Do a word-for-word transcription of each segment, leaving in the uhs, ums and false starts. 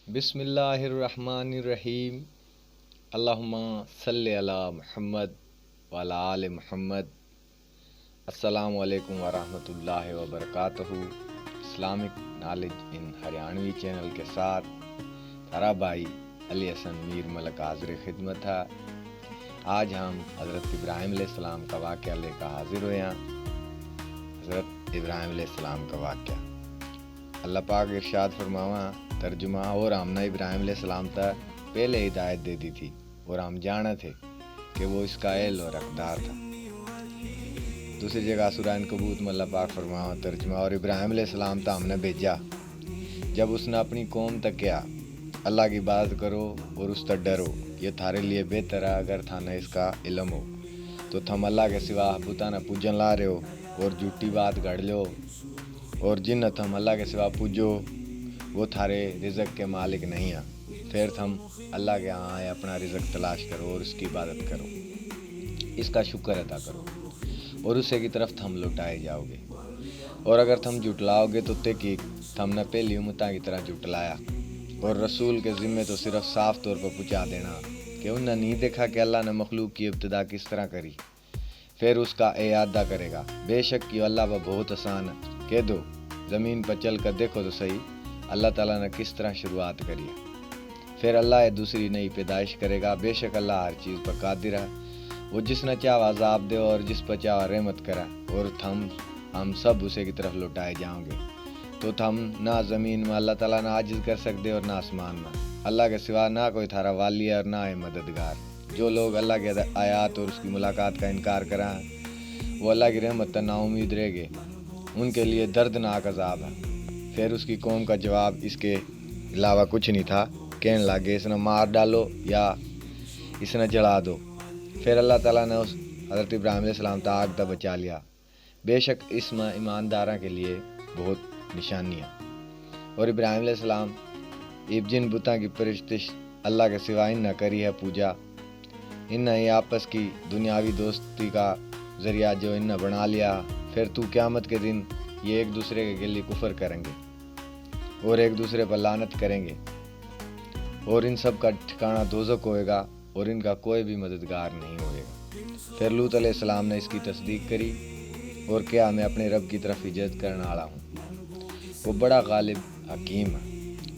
बिस्मिल्लाहिर्रहमानिर्रहीम। अल्लाहुम्मा सल्लि अला मुहम्मद व अला आले मुहम्मद। अस्सलाम वालेकुम व रहमतुल्लाहि व बरकातहू। Islamic Knowledge in Haryanvi channel के साथ थारा भाई अली हसन मीर मलक हाजिर खिदमत है। आज हम हज़रत इब्राहिम अलैहिस्सलाम का वाक़या लेकर हाजिर हुए हैं। हज़रत इब्राहिम अलैहिस्सलाम का वाक़या। अल्लाह पाक इरशाद फरमावा, तर्जुमा, और हमने इब्राहिम अलैहिस्सलाम तक पहले हिदायत दे दी थी और हम जाने थे कि वो इसका अहल और हकदार था। दूसरी जगह सूरह अनकबूत में अल्लाह पाक फरमावा, तर्जुमा, और इब्राहिम अलैहिस्सलाम तक हमने भेजा जब उसने अपनी कौम तक कहा, अल्लाह की इबादत करो और उस तक डरो, ये थारे लिए बेहतर है अगर थाने इसका इल्म हो। तो थम अल्लाह के सिवा बुतां नै पूजन ला रहे हो और झूठी बात घड़ लो, और जिन थम अल्लाह के सिवा पूजो, वो थारे रिजक के मालिक नहीं हैं। फिर थम अल्लाह के यहाँ आए, अपना रिजक तलाश करो और उसकी इबादत करो, इसका शुक्र अदा करो, और उसे की तरफ थम लौटाए जाओगे। और अगर थम झुटलाओगे तो तहकीक थमने पहली उम्मतां की तरह झुटलाया। और रसूल के जिम्मे तो सिर्फ साफ तौर पर पहुँचा देना कि उन्हें नहीं देखा कि अल्लाह ने मखलूक की इब्तदा किस तरह करी, फिर उसका इयादा करेगा। बेशक यो अल्लाह पर बहुत आसान है। कह दो, ज़मीन पर चल कर देखो तो सही, अल्लाह ताला ने किस तरह शुरुआत करी है। फिर अल्लाह ये दूसरी नई पैदाइश करेगा। बेशक अल्लाह हर चीज़ पर कादिर है। वो जिसने चाहा अजाब दे और जिस पर चाहा रहमत करे, और थम, हम सब उसे की तरफ लौटाए जाओगे। तो थम ना ज़मीन में अल्लाह ताला ने आजिज़ कर सकते और ना आसमान में। अल्लाह के सिवा ना कोई थारा वाली है और ना है मददगार। जो लोग अल्लाह के आयात और उसकी मुलाकात का इनकार करा, वो अल्लाह की रहमत तै नाउम्मीद रह गए। उनके लिए दर्दनाक अजाब है। फिर उसकी कौम का जवाब इसके अलावा कुछ नहीं था। कहने लगे, इसने मार डालो या इसने जला दो। फिर अल्लाह ताला ने उस हज़रत इब्राहिम अलैहिस्सलाम तक आग तक बचा लिया। बेशक इसमें ईमानदारां के लिए बहुत निशानियाँ। और इब्राहिम अलैहिस्सलाम इब जिन बुतां की परस्तिश अल्लाह के सिवा इन्ना करी है पूजा, इन्ना ही आपस की दुनियावी दोस्ती का जरिया जो इन्ना बना लिया, फिर तू क़यामत के दिन ये एक दूसरे के गेली कुफर करेंगे और एक दूसरे पर लानत करेंगे और इन सब का ठिकाना दोजख होएगा और इनका कोई भी मददगार नहीं होएगा। फिर लूत अलैहिस्सलाम ने इसकी तस्दीक करी और कहा, मैं अपने रब की तरफ हिजरत करने वाला हूँ। वो बड़ा गालिब हकीम है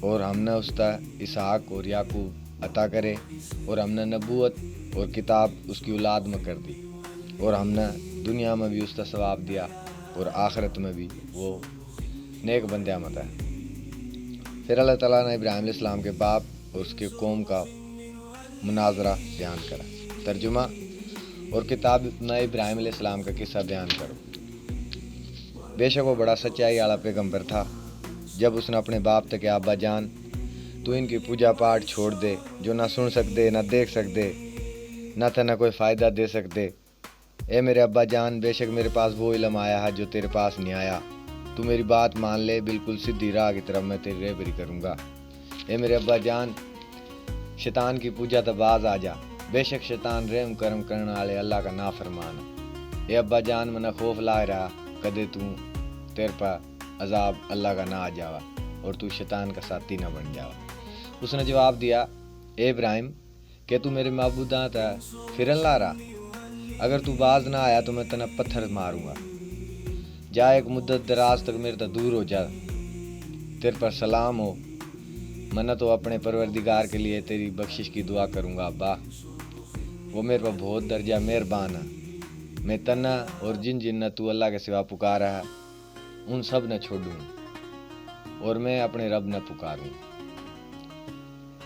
और हमने उसका इसहाक और याकूब अता करे और हमने नबूवत और किताब उसकी औलाद में कर दी और हमने दुनिया में भी उसका सवाब दिया और आखिरत में भी। वो नेक बंदियां में तै। फिर अल्लाह ताला ने इब्राहिम अलैहिस्सलाम के बाप और उसके कौम का मुनाजरा बयान करा। तर्जुमा, और किताब में इब्राहिम अलैहिस्सलाम का किस्सा बयान करो। बेशक वो बड़ा सच्चाई वाला पैगंबर था। जब उसने अपने बाप तै कहा, अब्बा जान, तू इनकी पूजा पाठ छोड़ दे, जो ना सुन सकते, ना देख सकते, ना तन्नै कोई फ़ायदा दे सकते। ए मेरे अब्बा जान, बेशक मेरे पास वो इलम आया है जो तेरे पास नहीं आया। तू मेरी बात मान ले, बिल्कुल सीधी राह की तरफ मैं तेरी रहबरी करूँगा। ए मेरे अब्बा जान, शैतान की पूजा तै बाज आ जा। बेशक शैतान रहम करम करण आले अल्लाह का नाफरमान है। ए अब्बा जान, मन्नै खौफ लाग रहा, कदे तू, तेरे पै अजाब अल्लाह का ना आ जावा और तू शैतान का साथी ना बन जावा। उसने जवाब दिया, ए इब्राहिम, के तू मेरे माबूदां तै फिरन ला रहा? अगर तू बाज ना आया तो मैं तन्नै पत्थर मारूंगा। जा, एक मुद्दत दराज तक मेरे तै दूर हो जा। तेरे पर सलाम हो। मन्नै तो अपने परवरदिगार के लिए तेरी बख्शिश की दुआ करूंगा, अब्बा। वो मेरे पर बहुत दर्जा मेहरबान है। मैं तन्नै और जिन जिन नै तू अल्लाह के सिवा पुकारा है, उन सब नै छोड़ूं और मैं अपने रब नै पुकारूं।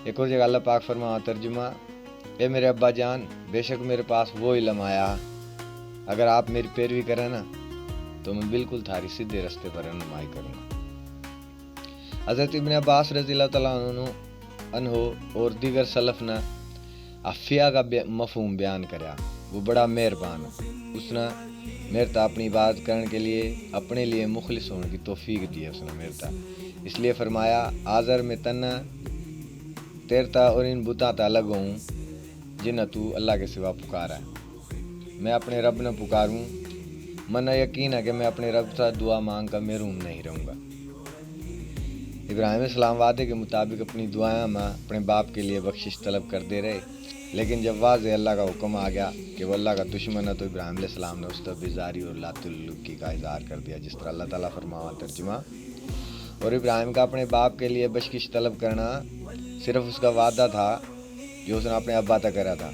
एक और जगह अल्लाह पाक फरमावा, तर्जुमा, ए मेरे अब्बा जान, बेशक मेरे पास वो इलम आया, अगर आप मेरी पैरवी करें ना, तो मैं बिल्कुल थारी सीधे रास्ते पर रहनुमाई करूँगा। हज़रत इब्ने अब्बास रज़ी अल्लाह तआला अन्हु और दीगर सलफ ने आफिया का बे-, मफहूम बयान करया। वो बड़ा मेहरबान है। उसने मेरे तै अपनी इबादत करने के लिए अपने लिए मुखलिस होने की तौफीक दी है उसने मेरे तै। इसलिए फरमाया, आजर मैं तन्नै, तेरे तै और इन बुतां तै अलग होऊं जिन्हें तू अल्लाह के सिवा पुकार है। मैं अपने रब नै पुकारूं। मन्नै यकीन है कि मैं अपने रब तै दुआ मांग कर महरूम नहीं रहूँगा। इब्राहिम अलैहिस्सलाम वादे के मुताबिक अपनी दुआओं में अपने बाप के लिए बख्शिश तलब करते रहे, लेकिन जब वाजे अल्लाह का हुक्म आ गया कि वो अल्लाह का दुश्मन है, तो इब्राहिम अलैहिस्सलाम ने उस पर बेजारी और लातुल्लुकी का इजहार कर दिया, जिस तरह अल्लाह ताला फरमावा तर्जुमा। और इब्राहिम का अपने बाप के लिए बख्शिश तलब करना सिर्फ उसका वादा था जो उसने अपने अब्बा तक करा था।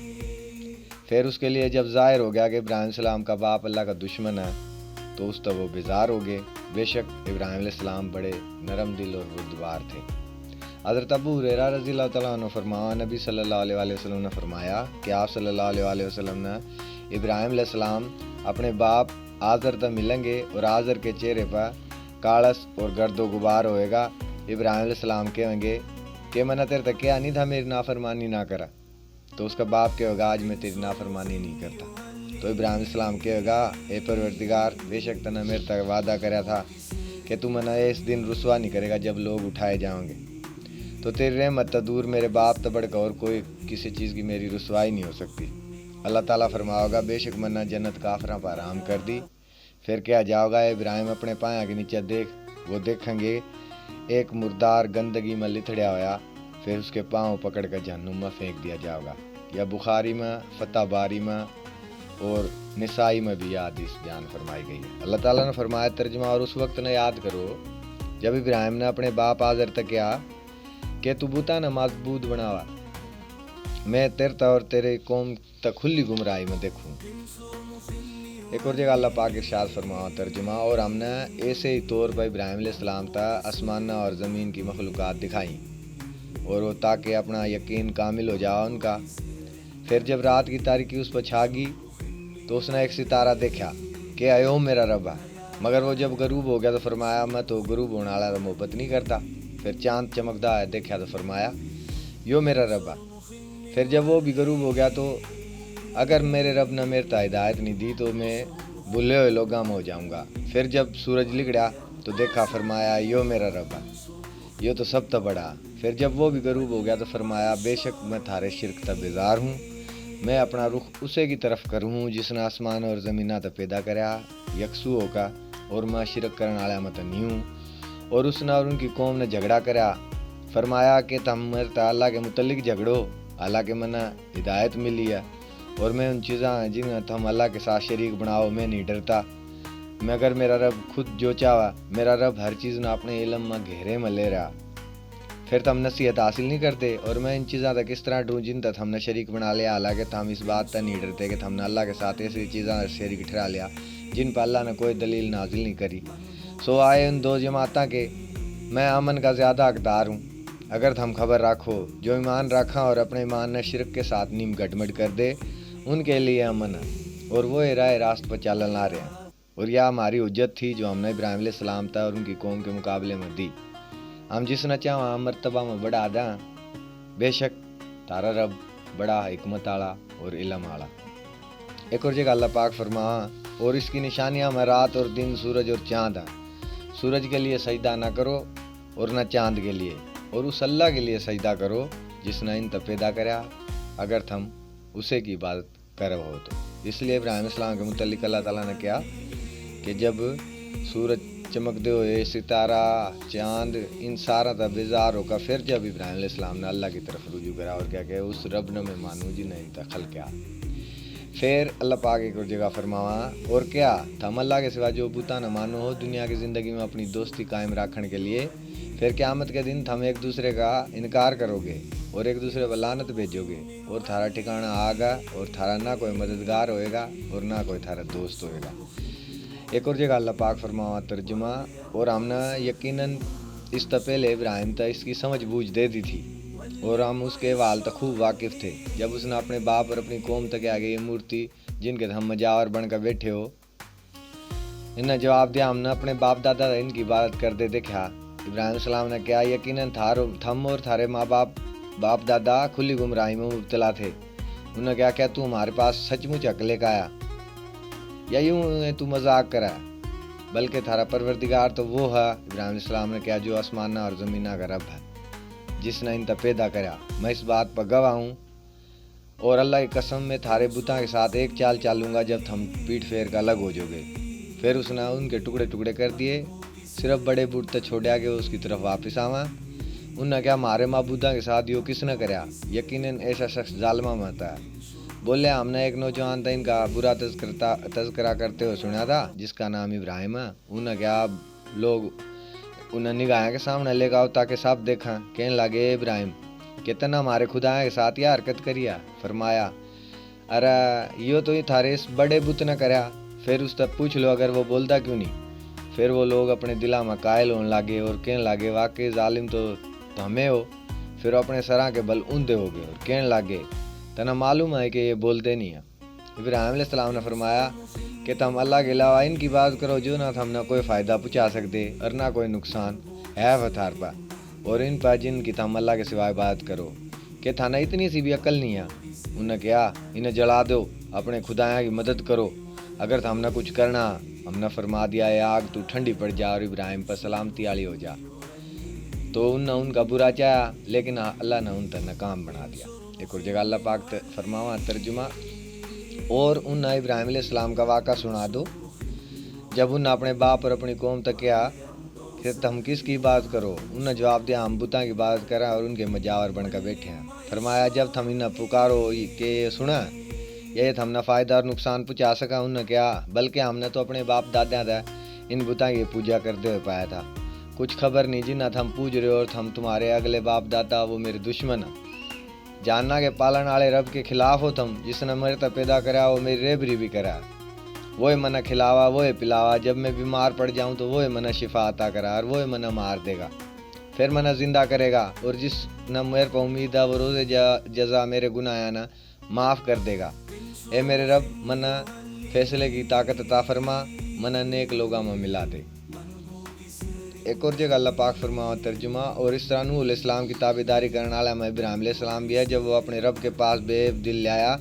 फिर उसके लिए जब जाहिर हो गया कि इब्राहिम सलाम का बाप अल्लाह का दुश्मन है, तो उस तक वो बेजार हो गए। बेशक इब्राहिम सलाम बड़े नरम दिल और बुर्दबार थे। हज़रत अबू हुरैरा रज़ी अल्लाह तआला अन्हु फरमावा, नबी सल्लल्लाहु अलैहि वसल्लम ने फरमाया कि आप सल्लल्लाहु अलैहि वसल्लम ने इब्राहिम सलाम अपने बाप आजर तक मिलेंगे और आजर के चेहरे पर कालस और गर्दो गुबार होएगा। इब्राहिम सलाम कहेंगे कि मैंने तेरे तक कहा नहीं था मेरी नाफरमानी ना करा, तो उसका बाप कहेगा, आज मैं तेरी नाफरमानी नहीं करता। तो इब्राहिम सलाम कहेगा, ए परवरदिगार, बेशक तने मेरे तक वादा करया था कि तू मन्ने इस दिन रुसवा नहीं करेगा जब लोग उठाए जाओगे। तो तेरी रहमत तो दूर, मेरे बाप तो बढ़कर और कोई किसी चीज़ की मेरी रुसवाई नहीं हो सकती। अल्लाह ताला फरमाओगा, बेशक मन्ने जन्नत काफरां पर हराम कर दी। फिर कहा जाओगा, "ए इब्राहिम, अपने पायां के नीचे देख।" वो देखेंगे, एक मुर्दार गंदगी में लिथड़या होया। फिर उसके पाँव पकड़ कर जहन्नुम में फेंक दिया जाओगा। या बुखारी में, फतह बारी में और निसाई में भी यह हदीस बयान फरमाई गई है। अल्लाह ताला ने फरमाया तर्जुमा, और उस वक्त ने याद करो जब इब्राहिम ने अपने बाप आजर तक कहा कि तू बुतां ने मजबूत बनावा, मैं तेरे तै और तेरे कौम तै खुली गुमराही में देखूं। एक और जगह अल्लाह पाक इरशाद फरमावा तर्जुमा, और हमने ऐसे ही तौर पर इब्राहिम अलैहिस्सलाम तै आसमाना और ज़मीन की मखलूकात दिखाई, और वो ताकि अपना यकीन कामिल हो जावा उनका। फिर जब रात की तारीकी उस पर छा गई, तो उसने एक सितारा देखा कि आयो मेरा रब है। मगर वो जब गरूब हो गया तो फरमाया, मैं तो गरूब होने वाला तो मोहब्बत नहीं करता। फिर चांद चमकदा है देखा तो फरमाया, यो मेरा रब है। फिर जब वो भी गरूब हो गया तो अगर मेरे रब ने मेरे तक हिदायत नहीं दी तो मैं भूले हुए लोगां में हो जाऊंगा। फिर जब सूरज लिकड़ा तो देखा, फरमाया, यो मेरा रब है, यो तो सब तै बड़ा। फिर जब वो भी गरूब हो गया तो फरमाया, बेशक मैं थारे शिरक तै बेजार हूँ, मैं अपना रुख उसे की तरफ करूँ हूँ जिसने आसमान और ज़मीना तै पैदा करया यकसू होकर, और मैं शिरक करण आळा में तै नहीं हूँ। और उसने और उनकी कौम ने झगड़ा करया, फरमाया कि थम मेरे तै अल्लाह के मुतल्लिक झगड़ो, हालांकि मन्ने हिदायत मिली है, और मैं उन चीज़ां जिन्हें थम अल्लाह के साथ शरीक बनाओ, मैं नहीं डरता। मगर मेरा रब खुद जो चाहवा, मेरा रब हर चीज़ ने अपने इलम में घेरे में ले रहा। फिर थम नसीहत हासिल नहीं करते, और मैं इन चीज़ां तक किस तरह डरूं जिन तक थमने शरीक बना लिया, हालांकि थम इस बात तक नहीं डरते कि थमने अल्लाह के साथ ऐसी चीज़ां शरीक ठहरा लिया जिन पर अल्लाह ने कोई दलील नाजिल नहीं करी। सो आए उन दो जमातां के, मैं अमन का ज़्यादा हकदार हूँ। अगर थम खबर रखो, जो ईमान रखा और अपने ईमान ने शिरक के साथ नीम गटमट कर दे, उनके लिए अमन है, और वो ए राह रास्त पर चालन आ रहे हैं। और यह हमारी हुज्जत थी जो हमने इब्राहिम अलैहिस्सलाम तै और उनकी कौम के मुकाबले में दी। हम जिसने चाहवा मर्तबा में बढ़ा दा। बेशक थारा रब बड़ा हिकमत आला और इलम आला। एक और जगह अल्लाह पाक फरमावा, और इसकी निशानियां में रात और दिन, सूरज और चांद हैं। सूरज के लिए सजदा ना करो और ना चांद के लिए, और उस अल्लाह के लिए सजदा करो जिसने इन तै पैदा करया, अगर थम उसे की इबादत करव हो तो। इसलिए इब्राहिम इस्लाम के मुतल्लिक अल्लाह ताला ने कहा कि जब सूरज चमकते हुए, सितारा, चांद, इन सारा तै बेजार होकर फिर जब इब्राहिम अलैहिस्सलाम ने अल्लाह की तरफ रुजू करा और क्या कहा, उस रब ने मैं मानूं जिन्हें इन तै खलकया। फिर अल्लाह पाक एक और जगह फरमावा, और क्या थम अल्लाह के सिवा जो बुतां ने मानो हो दुनिया की ज़िंदगी में अपनी दोस्ती कायम रखने के लिए, फिर क़यामत के दिन थम एक दूसरे का इनकार करोगे और एक दूसरे पर लानत भेजोगे, और थारा ठिकाना आग है, और थारा ना कोई मददगार होएगा और ना कोई थारा दोस्त होएगा। एक और जगह अल्लाह पाक फरमावा तर्जुमा, और हमने यकीनन इस तै पहले इब्राहिम तक इसकी समझ बूझ दे दी थी, और हम उसके हाल तक खूब वाकिफ थे। जब उसने अपने बाप और अपनी कौम तक आगे ये मूर्ति, जिनके थम मजावर बनकर बैठे हो, इन्हें जवाब दिया, हमने अपने बाप दादा इनकी इबादत करते देखा। इब्राहिम सलाम ने कहा, यकीनन थार, थम और थारे माँ बाप, बाप दादा खुली गुमराही में मुब्तला थे। उन्हें कहा, क्या तू हमारे पास सचमुच हक लेकर आया या यूं है तू मजाक करा है? बल्कि थारा परवरदिगार तो वो है, इब्राहिम सलाम ने कहा, जो आसमाना और ज़मीना का रब है, जिसने इन तै पैदा करया। मैं इस बात पर गवाह हूँ, और अल्लाह की कसम, मैं थारे बुतां के साथ एक चाल चालूंगा जब थम पीठ फेर कर अलग हो जाओगे। फिर उसने उनके टुकड़े टुकड़े कर दिए। सिर्फ बड़े बुत तै छोड़या के उसकी तरफ वापस आवां। उननै कहा, "म्हारे माबूदां के साथ यो किसनै करया? यकीनन ऐसा शख्स जालिमां म्ह तै है।" बोले, "हमनै एक नौजवान तै इनका बुरा तज़करता-, तज़करा करते हुए सुना था, जिसका नाम इब्राहिम है।" उननै कहा, लोग उननै निगाहां के सामने लेके आओ ताके सब देखां। कहण लागे, "ए इब्राहिम, के तन्नै म्हारे खुदायां के साथ या हरकत करी है?" फरमाया, "अरे, यो तो ही थारे इस बड़े बुत नै करया, फिर उसतै पूछ लो अगर वो बोलदा क्यों नहीं।" फिर वो लोग अपने दिलां में कायल होण लागे और कहण लागे, "वाकई जालिम तो थमे हो।" फिर अपने सरां के बल ऊंधे हो गए और कहण लागे, "तन्नै मालूम है कि ये बोलदे नहीं हैं।" इब्राहिम अलैहिस्सलाम नै फरमाया कि थम अल्लाह के अलावा इनकी इबादत करो जो ना थमनै कोई फ़ायदा पहुँचा सकदे और ना कोई नुकसान, है वे थार पै, और इन पै जिनकी थम अल्लाह के सिवा इबादत करो। के थानै इतनी सी भी अकल नहीं है? उननै कहा, "इन्हें जला दो, अपने खुदायां की मदद करो, अगर थमनै कुछ करना।" हमनै फरमा दिया, "ये आग तू ठंडी पड़ जा और इब्राहिम पर सलामती आली हो जा।" तो उननै उनका बुरा चाह्या, लेकिन अल्लाह नै उन तै नाकाम बना दिया। एक और जगह अल्लाह पाक त-, फरमावा तर्जुमा, और उननै इब्राहिम अलैहिस्सलाम का वाक़ा सुना दो, जब उननै अपने बाप और अपनी कौम तै कहा कि थम किसकी इबादत करो? उननै जवाब दिया, "हम बुतां की इबादत करा और उनके मजावर बनकर बैठे हैं।" फरमाया, "जब थम इन्हें पुकारो के ये सुना, या ये थमनै फ़ायदा और नुकसान पहुँचा सका?" उननै कहा, "बल्कि हमनै तो अपने बाप दाद्यां तै इन बुतां की पूजा करते हुए पाया था। कुछ खबर नहीं जिन्ना थम पूज रहे हो, और थम, तुम्हारे अगले बाप दादा, वो मेरे दुश्मन हैं। जानना के पालण आले रब के खिलाफ हो थम, जिसनै मेरे तै पैदा करया, वो मेरी रेबरी भी करा। वोए मन्नै खिलावा, वोए पिलावा, जब मैं बीमार पड़ जाऊं तो वोए मन्नै शिफा अता करा और वोए मन्नै मार देगा, फिर मन्नै जिंदा करेगा, और जिसनै मेरे पर उम्मीद है, वो रोज़े ज-, जजा मेरे गुनाहां नै माफ कर देगा। ए मेरे रब, मन्नै फैसले की ताकत अता फरमा, मन्नै नेक लोगां में मिला दे।" एक और जगह अल्लाह पाक फरमावा तर्जुमा, और इस तरह नूह अलैहिस्सलाम की ताबेदारी करण आला में इब्राहिम अलैहिस्सलाम भी है, जब वो अपने रब के पास बेदिल आया,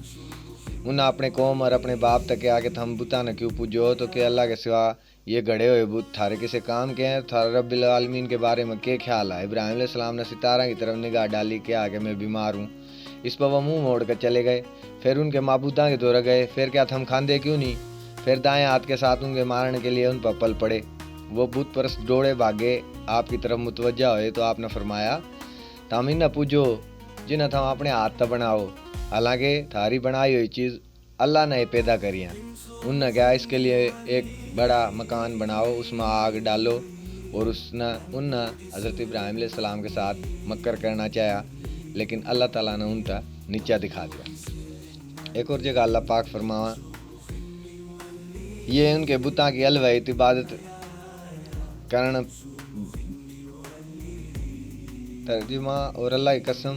उन्हें अपने कौम और अपने बाप तक कहा कि थम बुतां नै क्यों पूजो हो, तो के अल्लाह के सिवा ये घड़े हुए बुत थारे किसे काम के हैं? थारा रब्बिल आलमीन के बारे में के ख्याल है? इब्राहिम अलैहिस्सलाम नै सितारां की तरफ निगाह डाली, कहा कि मैं बीमार हूँ। इस पर वह मुंह मोड़ कर चले गए। फिर उनके माबूदां के धोरै गए, फिर कहा, थम खांदे क्यों नहीं? फिर दाएं हाथ के साथ उनके मारण के लिए उन पर पल पड़े। वो बुत परस्त दौड़े भागे, आपकी तरफ मुतवज्जा हुए, तो आपने फरमाया, थम इन्हें पूजो जिन्हें थम अपने हाथ तै बनाओ, हालांकि थारी बनाई हुई चीज़ अल्लाह नै पैदा करियां। उननै कहा, इसके लिए एक बड़ा मकान बनाओ, उसमें आग डालो, और उसनै, उननै हज़रत इब्राहिम अलैहिस्सलाम के साथ मकर करना चाहा, लेकिन अल्लाह ताला नै उन तै नीचा दिखा दिया। एक और जगह अल्लाह पाक फरमावा, ये उनके बुतां की अलवैत इबादत करण तर्जुमा, और अल्लाह की कसम,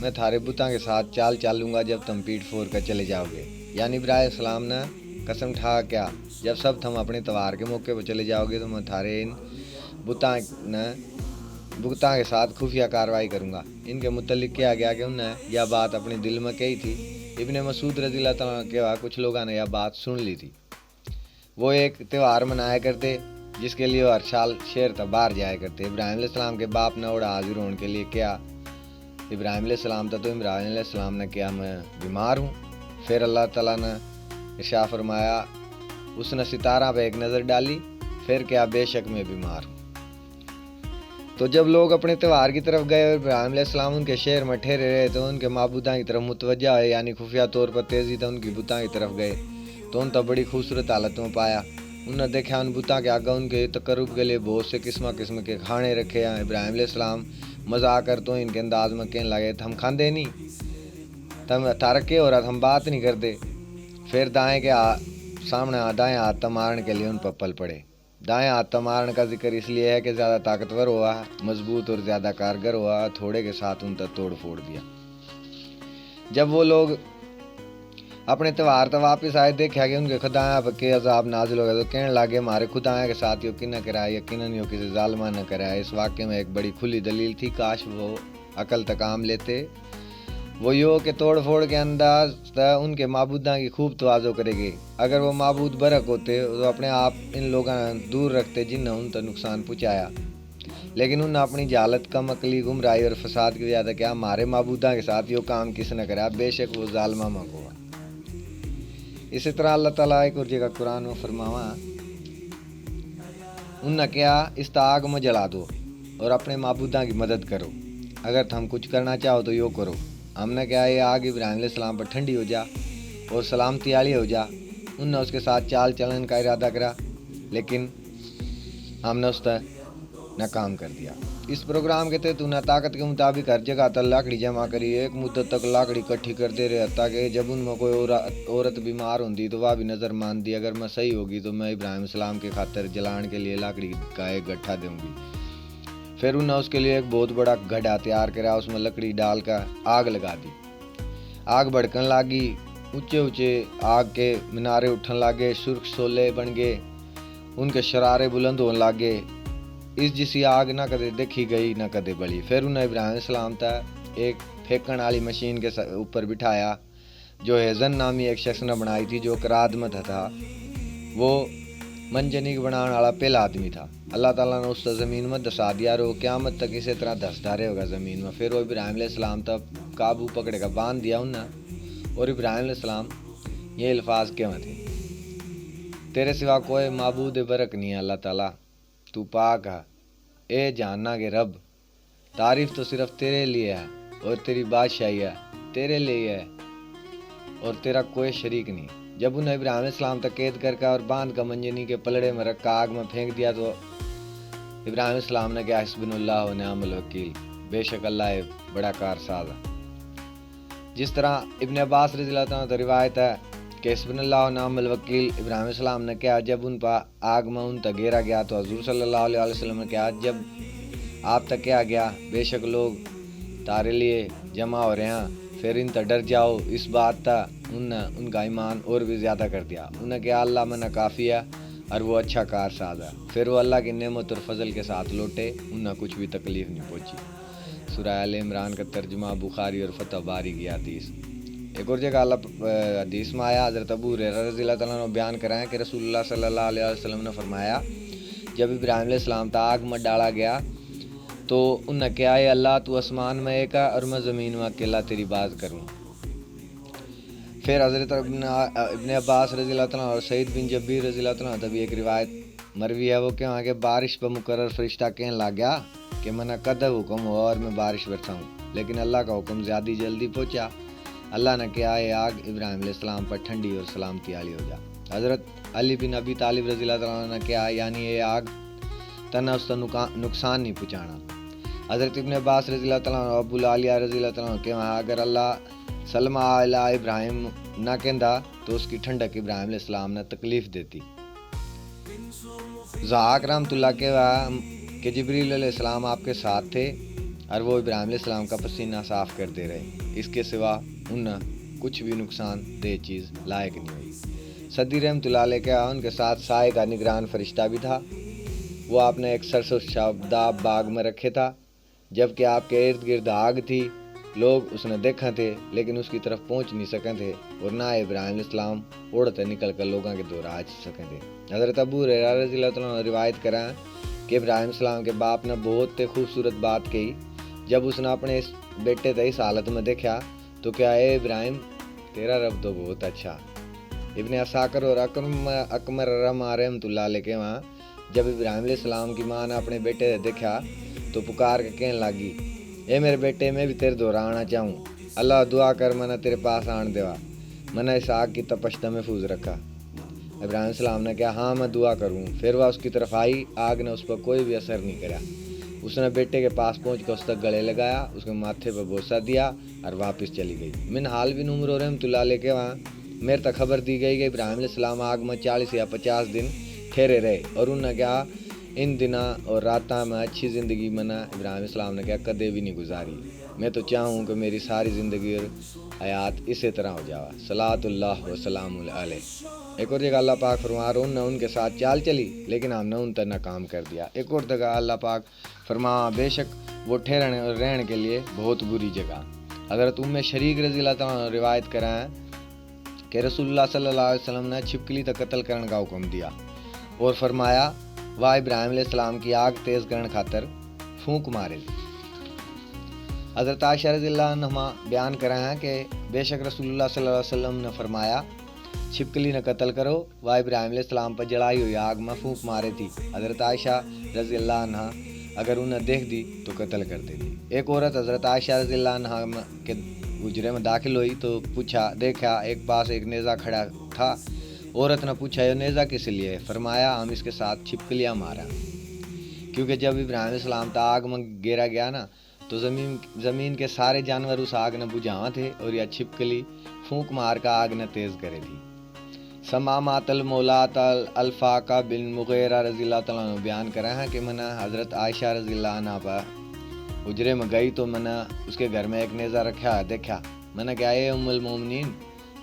मैं थारे बुतां के साथ चाल चालूंगा जब तुम पीठ फोर कर चले जाओगे। यानी इब्राहिम सलाम ने कसम ठा क्या, जब सब थम अपने त्यौहार के मौके पर चले जाओगे तो मैं थारे इन बुतां न, बुतां के साथ खुफिया कार्रवाई करूंगा। इनके मुतलिक किया गया कि उन्हें यह बात अपने दिल में कही थी। इब्ने मसूद रज़ी अल्लाह तआला अन्हु के, कुछ लोगों ने यह बात सुन ली थी। वो एक त्यौहार मनाया करते, जिसके लिए वो हर साल शहर तक बाहर जाया करते। इब्राहिम अलैहिस्सलाम के बाप ने ओड़ा हाजिर होने के लिए कहा। इब्राहिम अलैहिस्सलाम तै तो इब्राहिम अलैहिस्सलाम ने कहा, मैं बीमार हूँ। फिर अल्लाह ताला ने इरशाद फरमाया, उसने सितारा पे एक नज़र डाली, फिर कहा, बेशक मैं बीमार हूँ। तो जब लोग अपने त्यौहार की तरफ गए और इब्राहिम अलैहिस्सलाम उनके शहर में ठहरे रहे, तो उनके माबूदां की तरफ मुतवज्जा हुए, यानी खुफिया तौर पर तेजी से उनकी बुतां की तरफ गए, तो उन तक बड़ी खूबसूरत हालत में पाया। उन्हें देखा, उन बुतां के आगे उनके तकर्रुब के लिए बहुत से किस्म किस्म के खाने रखे हैं। इब्राहिम अलैहिस्सलाम मजाक करते हुए इनके अंदाज में कहने लगे, थम खांदे नहीं, थम थारा के हो रहा, थम बात नहीं करते। फिर दाएं के हा-, सामने दाएं हाथ तै मारने के लिए उन पर पल पड़े। दाएं हाथ तै मारण का जिक्र इसलिए है कि ज़्यादा ताकतवर हुआ, मजबूत और ज़्यादा कारगर हुआ, थोड़े के साथ उन तक तोड़ फोड़ दिया। जब वो लोग अपने त्यौहार तै वापस आए, देखा कि उनके खुदायां पर के अजाब नाजिल हो गया, तो कहने लगे, हमारे खुदायां के साथ यो किन्ना कराया, यकीनन यो किसी जालिमा ने कराया। इस वाक्य में एक बड़ी खुली दलील थी, काश वो अकल तै काम लेते। वो यो के तोड़ फोड़ के अंदाज तै उनके माबूदां की खूब तवाजो करेगे। अगर वो माबूद बरहक होते तो अपने आप इन लोगों ने दूर रखते जिन्हें उन तक नुकसान पहुँचाया। लेकिन उन्हें अपनी जहालत, कम अकली, गुमराही और फसाद की वजह से क्या हमारे माबूदां के साथ यो काम किसने करा? बेशक वो जालिमा में को। इसी तरह अल्लाह ताला एक और जगह कुरान में फरमावा, उनने कहा, "इस ता आग में जला दो और अपने माबूदां की मदद करो। अगर थम कुछ करना चाहो तो यो करो।" हमने कहा, "ये आग इब्राहिम अलैहिस्सलाम पर ठंडी हो जा और सलामती आली हो जा।" उनने उसके साथ चाल चलन का इरादा करा, लेकिन हमने उस तै नाकाम कर दिया। इस प्रोग्राम के तहत उन्हें ताकत के मुताबिक हर जगह तक लाकड़ी जमा करी। एक मुद्दत तक लाकड़ी इकट्ठी करते रहे, ताकि जब उनमें कोई औरा-, औरत बीमार होंदी तो वह भी नजर मानती। अगर मैं सही होगी तो मैं इब्राहिम सलाम के खातर जलान के लिए लाकड़ी का एक गट्ठा दूंगी। फिर उन्हें उसके लिए एक बहुत बड़ा घड़ा तैयार करा, उसमें लकड़ी डालकर आग लगा दी। आग भड़कन लागी। ऊंचे ऊंचे आग के मीनारे उठन लागे, सुर्ख शोले बन गए, उनके शरारे बुलंद होने लागे। इस जिसी आग ना कदे देखी गई, ना कदे बली। फिर उन्हें इब्राहिम सलाम तै एक फेंकण वाली मशीन के स-, ऊपर बिठाया, जो हेजन नामी एक शख्स ने बनाई थी, जो करादमत था। वो मंजनीक बनाने वाला पहला आदमी था। अल्लाह ताला ने उस ज़मीन में धसा दिया और वो क़यामत तक इसी तरह धसदा रहेगा ज़मीन में। फिर वो इब्राहिम अलैहिस्सलाम तक काबू पकड़ के बांध दिया उन्हें। और इब्राहिम अलैहिस्सलाम ये अल्फाज कहवा थे, "तेरे सिवा कोई माबूद बरक नहीं है अल्लाह ताला, तू पाक है, ए जहाना के रब।" तारीफ तो सिर्फ तेरे लिए है और तेरी बादशाही है, तेरे लिए है और तेरा कोई शरीक नहीं। जब उन्हें इब्राहिम अलैहिस्सलाम तक कैद करके और बांध का मंजनी के पलड़े में रख आग में फेंक दिया तो इब्राहिम अलैहिस्सलाम ने कहा, "हस्बुनल्लाह व निअमल वकील, बेशक अल्लाह है बड़ा कारसाज है।" जिस तरह इब्ने अब्बास रज़ी अल्लाह तआला अन्हु तै रिवायत है कि हस्बुनल्लाह व निअमल वकील इब्राहिम अलैहिस्सलाम ने कहा, जब उन पर आग में उन तक घेरा गया तो हजूर सल्लल्लाहु अलैहि वसल्लम ने कहा, जब आप तक कहा गया, "बेशक लोग तारे लिए जमा हो रहे हैं, फिर इन तक डर जाओ," इस बात तै उनने उनका ईमान और भी ज़्यादा कर दिया। उन्हें कहा, "अल्लाह मना काफ़ी है और वो अच्छा कारसाज है।" फिर वो अल्लाह की नेमत और फजल के साथ लौटे, उन्हें कुछ भी तकलीफ नहीं पहुंची। सूरह आले इमरान का तर्जुमा बुखारी और फतह बारी की हदीस। एक और जगह अल्लाह प-, अ, हदीस में आया, हज़रत अबू हुरैरा रज़ी अल्लाह तआला अन्हु बयान कराया कि रसूलुल्लाह सल्लल्लाहु अलैहि वसल्लम ने फरमाया, जब इब्राहिम अलैहिस्सलाम तक आग में डाला गया, तो उन्हें कहा, "ए अल्लाह, तू आसमान में एक है और मैं ज़मीन में अकेला तेरी बात करूँ।" फिर हज़रत इब्न, अ, इब्ने अब्बास रज़ी अल्लाह तआला अन्हु और सईद बिन जबीर रज़ी अल्लाह तआला अन्हु तभी एक रिवायत मरवी है, वो कहवा कि बारिश पर मुकर्रर फरिश्ता कहने लग गया कि मन्ने कद हुक्म हुआ और मैं बारिश बरसाऊं, लेकिन अल्लाह का हुक्म ज्यादा जल्दी पहुंचा। अल्लाह ने कहा, "ए आग इब्राहिम अलैहिस्सलाम पर ठंडी और सलामती आली हो जा।" हजरत अली बिन अबी तालिब रज़ी अल्लाह तआला ने कहा, यानी ए आग तन्ने उसका नुका-, नुकसान नहीं पहुंचाना। हजरत इब्ने अब्बास रज़ी अल्लाह तआला अन्हु, अबुल आलिया रज़ी अल्लाह तआला अन्हु कहवा, अगर अल्लाह सलमा अला इब्राहिम ना कहंदा तो उसकी ठंडक इब्राहिम अलैहिस्सलाम ने तकलीफ देती। ज़हाक रहमतुल्लाह कहवा कि जिब्रील अलैहिस्सलाम आपके साथ थे और वो इब्राहिम अलैहिस्सलाम का पसीना साफ करते रहे। इसके सिवा उन्हें कुछ भी नुकसान दे चीज़ लायक नहीं हुई। सदी रहमतुल्लाह अलैह कहवा उनके साथ साए का निगरान फरिश्ता भी था। वो आपने एक सरसों शादाब बाग में रखे था, जबकि आपके इर्द गिर्द आग थी। लोग उसने देखें थे, लेकिन उसकी तरफ पहुंच नहीं सके थे और ना इब्राहिम अलैहिस्सलाम ओड़ तै निकल कर लोगों के दौरा आ सके थे। हजरत अबू हुरैरा रज़ी अल्लाह तआला अन्हु रिवायत करा कि इब्राहिम अलैहिस्सलाम के बाप ने बहुत ही खूबसूरत बात कही। जब उसने अपने इस बेटे तै इस हालत में देखा तो कहा, ए इब्राहिम, तेरा रब तो बहुत अच्छा। इब्ने असाकर और अकरम, अकमर रमा रहमतुल्लाह अलैह कहवा, जब इब्राहिम अलैहिस्सलाम की माँ ने अपने बेटे तै देखा तो पुकार के कहने लगी, ए मेरे बेटे, मैं भी तेरे दौरा आना चाहूँ। अल्लाह, दुआ कर मन्ने तेरे पास आन देवा, मन्ने इस आग की तपश तै महफूज रखा। इब्राहिम सलाम ने कहा, हाँ, मैं दुआ करूँ। फिर वह उसकी तरफ आई, आग ने उस पर कोई भी असर नहीं करा। उसने बेटे के पास पहुँच कर उस तक गले लगाया, उसके माथे पर बोसा दिया और वापस चली गई। मिनहाल बिन उमर रहमतुल्लाह अलैह के वहाँ मेरे तक खबर दी गई कि इब्राहिम अलैहिस्सलाम आग में चालीस या पचास दिन ठहरे रहे और उन्हें कहा, इन दिना और रातां में अच्छी ज़िंदगी मन्ने, इब्राहिम अलैहिस्सलाम ने कहा, कदे भी नहीं गुजारी। मैं तो चाहूँ कि मेरी सारी ज़िंदगी और हयात इसी तरह हो जावा। सलातुल्लाह व सलामुल अलैह। एक और जगह अल्लाह पाक फरमार, उनने उनके साथ चाल चली, लेकिन हमने उन तक नाकाम कर दिया। एक और जगह अल्लाह पाक फरमा, बेशक वो ठहरण और रहने के लिए बहुत बुरी जगह। हज़रत उम्मे शरीक रज़ी अल्लाह तआला अन्हा रिवायत करा है कि रसूलुल्लाह सल्लल्लाहु अलैहि वसल्लम ने छिपकली तक कत्ल करने का हुक्म दिया और फरमाया, वह इब्राहिम अलैहिस्सलाम की आग तेज करने खातर फूंक मारे। हज़रत आयशा रज़ी अल्लाह अन्हा बयान करा है कि बेशक रसूलुल्लाह सल्लल्लाहु अलैहि वसल्लम ने फरमाया, छिपकली ने कत्ल करो, वह इब्राहिम अलैहिस्सलाम पर जलाई हुई आग में फूंक मारे थी। हजरत आयशा रजी अल्लाह अन्हा अगर उन्हें देख दी तो कत्ल कर देती। एक औरत हजरत आयशा रजी अल्लाह अन्हा में, के हुजरे में दाखिल हुई तो पूछा, देखा एक पास एक नेज़ा खड़ा था। औरत ने पूछा, "यो नेज़ा किस लिए है?" फरमाया, "हम इसके साथ छिपकलियां मारा।" क्योंकि जब इब्राहिम अलैहिस्सलाम ता आग में गेरा गया ना, तो जमीन, जमीन के सारे जानवर उस आग ने बुझावा थे और यह छिपकली फूंक मार का आग ने तेज करे थी। समामातल मौलातल अलफाका बिन मुगैरा रज़ी अल्लाह तआला अन्हु बयान करा है कि मन्ने हज़रत आयशा रज़ी अल्लाह अन्हा पर हुजरे में गई तो मन्ने उसके घर में एक नेज़ा रखा है देखा। मन्ने कहा, "ए उम्मुल मोमिनीन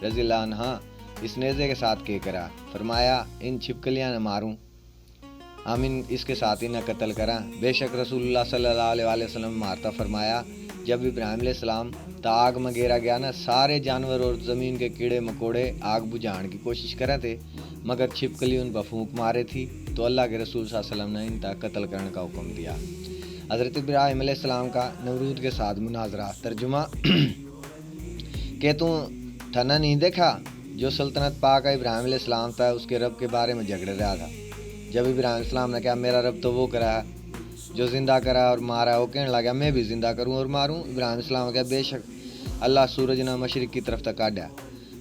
रज़ी अल्लाह अन्हा, इस नेज़े के साथ के करा?" फरमाया, "इन छिपकलियां ने मारूं।" हम इन, इसके साथ इन्हें कत्ल करा। बेशक रसूलुल्लाह सल्लल्लाहु अलैहि वसल्लम मारता फरमाया, जब इब्राहिम अलैहिस्सलाम ता आग में गेरा गया ना, सारे जानवर और ज़मीन के कीड़े मकोड़े आग बुझाण की कोशिश करें थे, मगर छिपकली उन पर फूंक मारे थी, तो अल्लाह के रसूल सल्लल्लाहु अलैहि वसल्लम ने इनका कत्ल करने का हुक्म दिया। हज़रत इब्राहिम अलैहिस्सलाम का नमरूद के साथ मुनाजरा। तर्जुमा, के तू थने नहीं देखा जो सल्तनत पाक इब्राहिम अलैहिस्सलाम तै उसके रब के बारे में झगड़ रहा था? जब इब्राहिम अलैहिस्सलाम ने कहा, "मेरा रब तो वो करा है जो जिंदा करा और मारा है," वो कहने लगा, "मैं भी जिंदा करूं और मारूं।" इब्राहिम अलैहिस्सलाम ने कहा, "बेशक अल्लाह सूरज ने मशरिक की तरफ तक काढ़ा,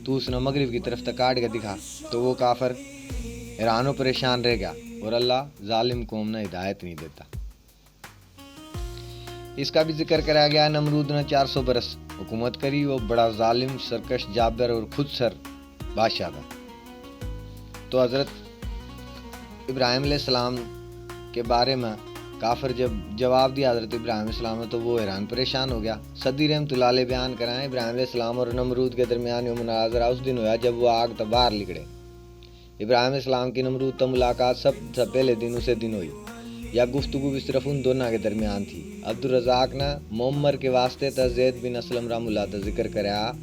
तू उसने मगरिब की तरफ तक काढ़ के दिखा।" तो वो काफर हैरान और परेशान रह गया और अल्लाह जालिम कौम ने हिदायत नहीं देता। इसका भी जिक्र कराया गया। नमरूद ने चार सौ बरस हुकूमत करी, वो बड़ा जालिम, सरकश, जाबिर और खुदसर बादशाह था। तो हज़रत इब्राहिम अलैहिस्सलाम के बारे में काफिर जब जवाब दिया हज़रत इब्राहिम अलैहिस्सलाम ने, तो वो हैरान परेशान हो गया। सदी रहमतुल्लाह अलैह बयान कराएं, इब्राहिम अलैहिस्सलाम और नमरूद के दरमियान यो मुनाजरा उस दिन होया जब वो आग तै बाहर निकले। इब्राहिम अलैहिस्सलाम की नमरूद तै मुलाकात सबसे पहले दिन उसे दिन हुई। या गुफ्तगू भी सिर्फ उन दोनों के दरमियान थी। अब्दुल रज़ाक ने मुअम्मर के वास्ते तै जैद बिन असलम रहमुल्लाह तै जिक्र करया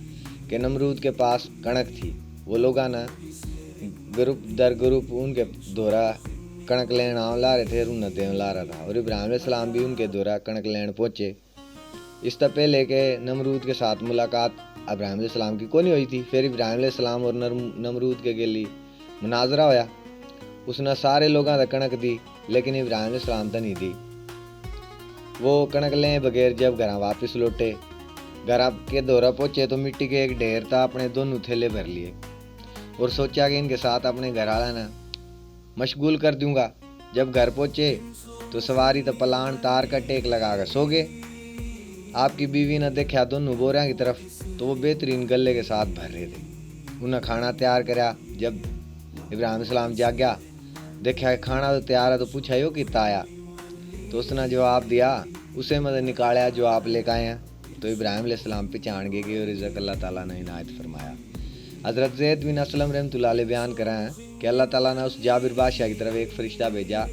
कि नमरूद के पास कणक थी। वो लोगां ने ग्रुप दर ग्रुप उनके धोरा कणक लेण आण ला रहे थे और उन्हें देण ला रहा था, और इब्राहिम अलैहिस्सलाम भी उनके धोरा कणक लेण पहुंचे। इससे पहले के नमरूद के साथ मुलाकात इब्राहिम अलैहिस्सलाम की कोनी हुई थी। फिर इब्राहिम अलैहिस्सलाम और नर-, नमरूद के गेली मुनाजरा होया। उसने सारे लोगां तै कणक दी, लेकिन इब्राहिम अलैहिस्सलाम तै नहीं दी। वो कणक लें बगैर जब घरां वापस लौटे, घरां के धोरा पहुंचे तो मिट्टी के एक ढेर तै अपने दोनों थैले भर लिए और सोचा कि इनके साथ अपने घर वाला ने मशगूल कर दूंगा। जब घर पहुंचे तो सवारी तै पलाण तार का टेक लगा के सो गए। आपकी बीवी ने देखा दोनों बोरियां की तरफ, तो वो बेहतरीन गल्ले के साथ भर रहे थे। उन्हें खाना तैयार करया। जब इब्राहिम अलैहिस्सलाम जाग्या, देखा खाना तो तैयार है, तो पूछा, "यो कित्ता आया?" तो उसने जवाब दिया, उसे में तै निकालया जो आप लेके आए हैं। तो इब्राहिम अलैहिस्सलाम पहचान गए कि यो रिजक अल्लाह ताला ने इनायत फरमाया। हज़रत जैद बिन असलम रहमतुल्लाह अलैह बयान करा हैं कि अल्लाह ताला ने उस जाबिर बादशाह की तरफ एक फरिश्ता भेजा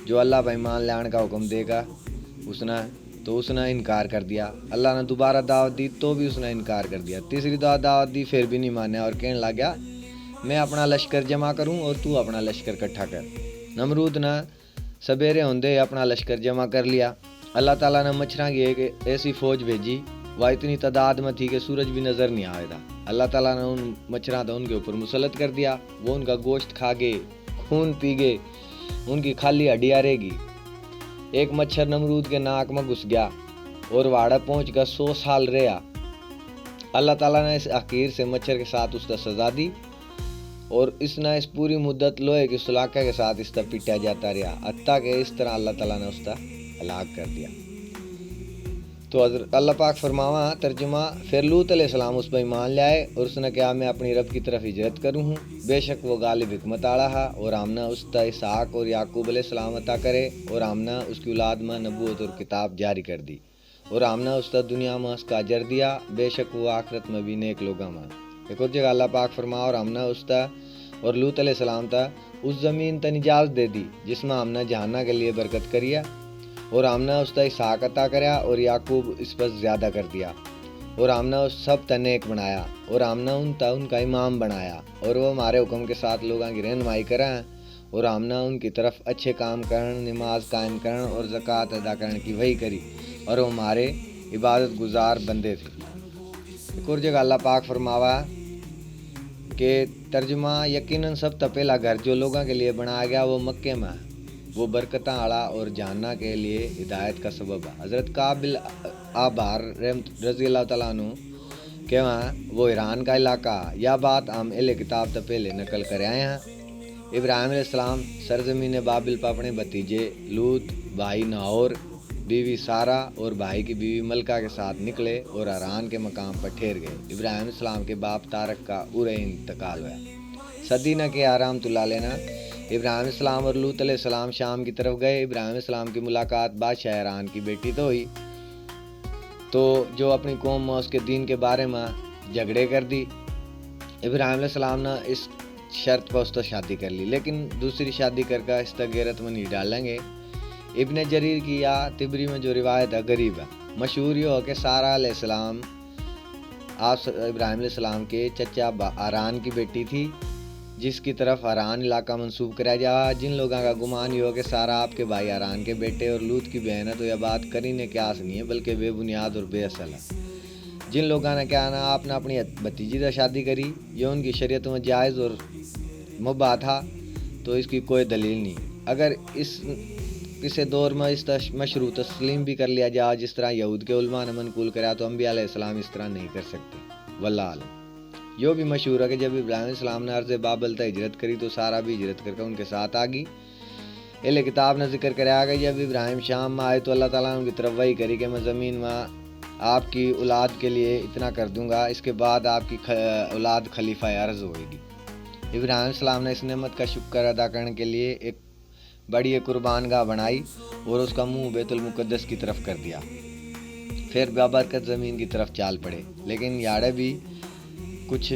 जो अल्लाह पर ईमान लाने का हुक्म देगा उसने, तो उसने इनकार कर दिया। अल्लाह ने दोबारा दावत दी तो भी उसने इनकार कर दिया। तीसरी दफा दावत दी, फिर भी नहीं माना और कहने लग गया, "मैं अपना लश्कर जमा करूं और तू अपना लश्कर इकट्ठा कर।" नमरूद ने सवेरे होंदे अपना लश्कर जमा कर लिया। अल्लाह ताला ने मच्छरां की एक ऐसी फौज भेजी, वह इतनी तादाद में थी कि सूरज भी नजर नहीं आया था। अल्लाह ताला ने उन मच्छरां तो उनके ऊपर मुसलत कर दिया। वो उनका गोश्त खा गए, खून पी गए, उनकी खाली हड्डियां रहेगी। एक मच्छर नमरूद के नाक में घुस गया और वाड़ा पहुंच कर सौ साल रहा। अल्लाह ताला ने इस हकीर से मच्छर के साथ उसका सजा दी और इसने इस पूरी मुद्दत लोहे की सलाखा के साथ इसका पीटा जाता रहा, हत्ता कि इस तरह अल्लाह ताला ने उसका हलाक कर दिया। तो हजरत अल्लाह पाक फरमावा, तर्जुमा, फिर लूत अलैहिस्सलाम उस पर ईमान ल्याए और उसने कहा, "मैं अपनी रब की तरफ हिजरत करूँ हूँ।" बेशक वो गालिब हिकमत आला हा और हमने उस तक इसहाक और याकूब अलैहिस्सलाम अता करे और हमने उसकी औलाद में नबूवत और किताब जारी कर दी। और हमने उस तक दुनिया में उसका अजर दिया, बेशक वो आखिरत में भी नेक लोगां में। एक और जगह अल्लाह पाक फरमा, और हमने उस तक और लूत अलैहिस्सलाम तक उस जमीन तक इजाजत दे दी जिसमें हमने जहाना के लिए बरकत करिया, और हमने उस तक इसहाक अता करया और याकूब इस पर ज्यादा कर दिया, और हमने उस सब तक नेक बनाया, और हमने उन तक उनका इमाम बनाया, और वो हमारे हुक्म के साथ लोगों की रहनुमाई करें, और हमने उनकी तरफ अच्छे काम करण, नमाज कायम करण और ज़कात अदा करण की वही करी, और वो हमारे इबादत गुजार बंदे थे। एक और जगह अल्लाह पाक फरमावा के तर्जुमा, यकीनन सब तै पहला घर जो लोगों के लिए बनाया गया, वो मक्के में है। वो बरकतां आला और जानना के लिए हिदायत का सबब है। हजरत काबिल आबार रहम-, रजी अल्लाह तआला अन्हु कहवा, वो ईरान का इलाका। या बात हम अहले किताब तै पहले नकल कर आए हैं। इब्राहिम अलैहिस्सलाम सरजमीन बाबिल पर अपने भतीजे लूत, भाई नाहोर, बीवी सारा और भाई की बीवी मलका के साथ निकले और हारान के मकाम पर ठहर गए। इब्राहिम अलैहिस्सलाम के बाप तारक का उरे इंतकाल हुआ। सदीना के आराम तुला लेना। इब्राहिम अलैहिस्सलाम और लूत अलैहिस्सलाम शाम की तरफ गए। इब्राहिम अलैहिस्सलाम की मुलाकात बादशाह हारान की बेटी तो हुई, तो जो अपनी कौम में उसके दीन के बारे में झगड़े कर दी। इब्राहिम अलैहिस्सलाम ने इस शर्त पर उससे शादी कर ली, लेकिन दूसरी शादी करके इस तक गैरत में नहीं डालेंगे। इब्ने जरीर की या तिबरी में जो रिवायत है, गरीब है। मशहूर यो है कि सारा अलैहिस्सलाम आप स-, इब्राहिम अलैहिस्सलाम के चचा बा-, हारान की बेटी थी, जिसकी तरफ हारान इलाका मंसूब कराया जा। जिन लोगों का गुमान यो है कि सारा आपके भाई हारान के बेटे और लूत की बहन है, तो यह बात करीने क्यास नहीं है, बल्कि बेबुनियाद और बेअसल है। जिन लोगों ने कहा ना, आपने अपनी भतीजी से शादी करी, ये उनकी शरीयत में जायज़ और मुबाह था, तो इसकी कोई दलील नहीं। अगर इस किसी दौर में इस तश-, मशरू तस्लीम भी कर लिया जाए, जिस तरह यहूद के उलमा ने मनकूल करा, तो अम्बिया अलैहिस्सलाम इस तरह नहीं कर सकते। वल्लाह आलम। यो भी मशहूर है कि जब इब्राहिम अलैहिस्सलाम ने अर्ज़ बाबल तक हिजरत करी, तो सारा भी हिजरत करके उनके साथ आ गई। अहले किताब ने जिक्र कराया कि जब इब्राहिम शाम में आए, तो अल्लाह ताला ने उनकी तरफ वही करी कि मैं ज़मीन में आपकी औलाद के लिए इतना कर दूंगा, इसके बाद आपकी ख-, औलाद खलीफा अर्ज होगी। इब्राहिम सलाम ने इस नेमत का शुक्र अदा करने के लिए एक बड़ी एक कुर्बानगाह बनाई और उसका मुंह बैतुल मुकद्दस की तरफ कर दिया। फिर बाबरकत ज़मीन की तरफ चाल पड़े, लेकिन याड़े भी कुछ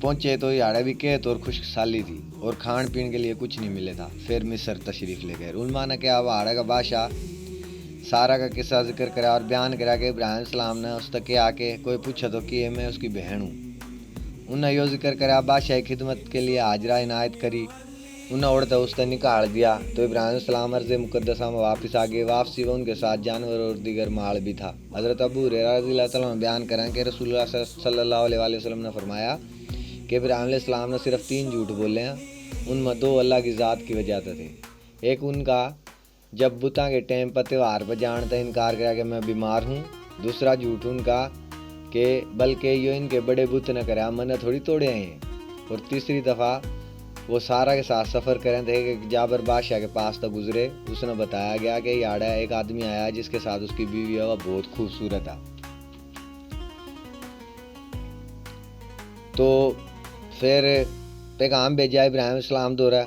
पहुँचे तो याड़े भी कहत और खुशक साली थी और खान पीन के लिए कुछ नहीं मिले था। फिर मिस्र तशरीफ़ ले गए। उलमा ने कहा, वह हाड़े का बादशाह सारा का किस्सा जिक्र करा और बयान करा कि इब्राहिम सलाम ने उस तक कहा कि कोई पूछे तो कि मैं उसकी बहन हूँ। उन्हें यो जिक्र करा, बादशाह की खिदमत के लिए हाजरा इनायत करी। उन्हें ओड़ तै उसतै निकाल दिया। तो इब्राहिम सलाम अर्ज़ मुकद्दसा में वापस आ गए। वापसी में उनके साथ जानवर और दीगर माल भी था। हज़रत अबू हुरैरा रज़ी अल्लाह तआला अन्हु बयान करें कि रसूलुल्लाह सल्लल्लाहु अलैहि वसल्लम ने फरमाया कि इब्राहिम अलैहिस्सलाम ने सिर्फ तीन झूठ बोले हैं, उनमें दो अल्लाह की ज़ात की वजह से थे। एक उनका जब बुतां के टाइम पर त्यौहार पर जाण तै इनकार करा कि मैं बीमार हूँ। दूसरा झूठ उनका कि बल्कि यो इनके बड़े बुत न करया, मन्नै थोड़ी तोड़े हैं। और तीसरी दफ़ा वो सारा के साथ सफ़र करें थे कि जाबर बादशाह के पास तक गुजरे। उसने बताया गया कि याड़ा एक आदमी आया जिसके साथ उसकी बीवी है, वह बहुत खूबसूरत है। तो फिर पैगाम भेजा इब्राहिम सलाम दौरा,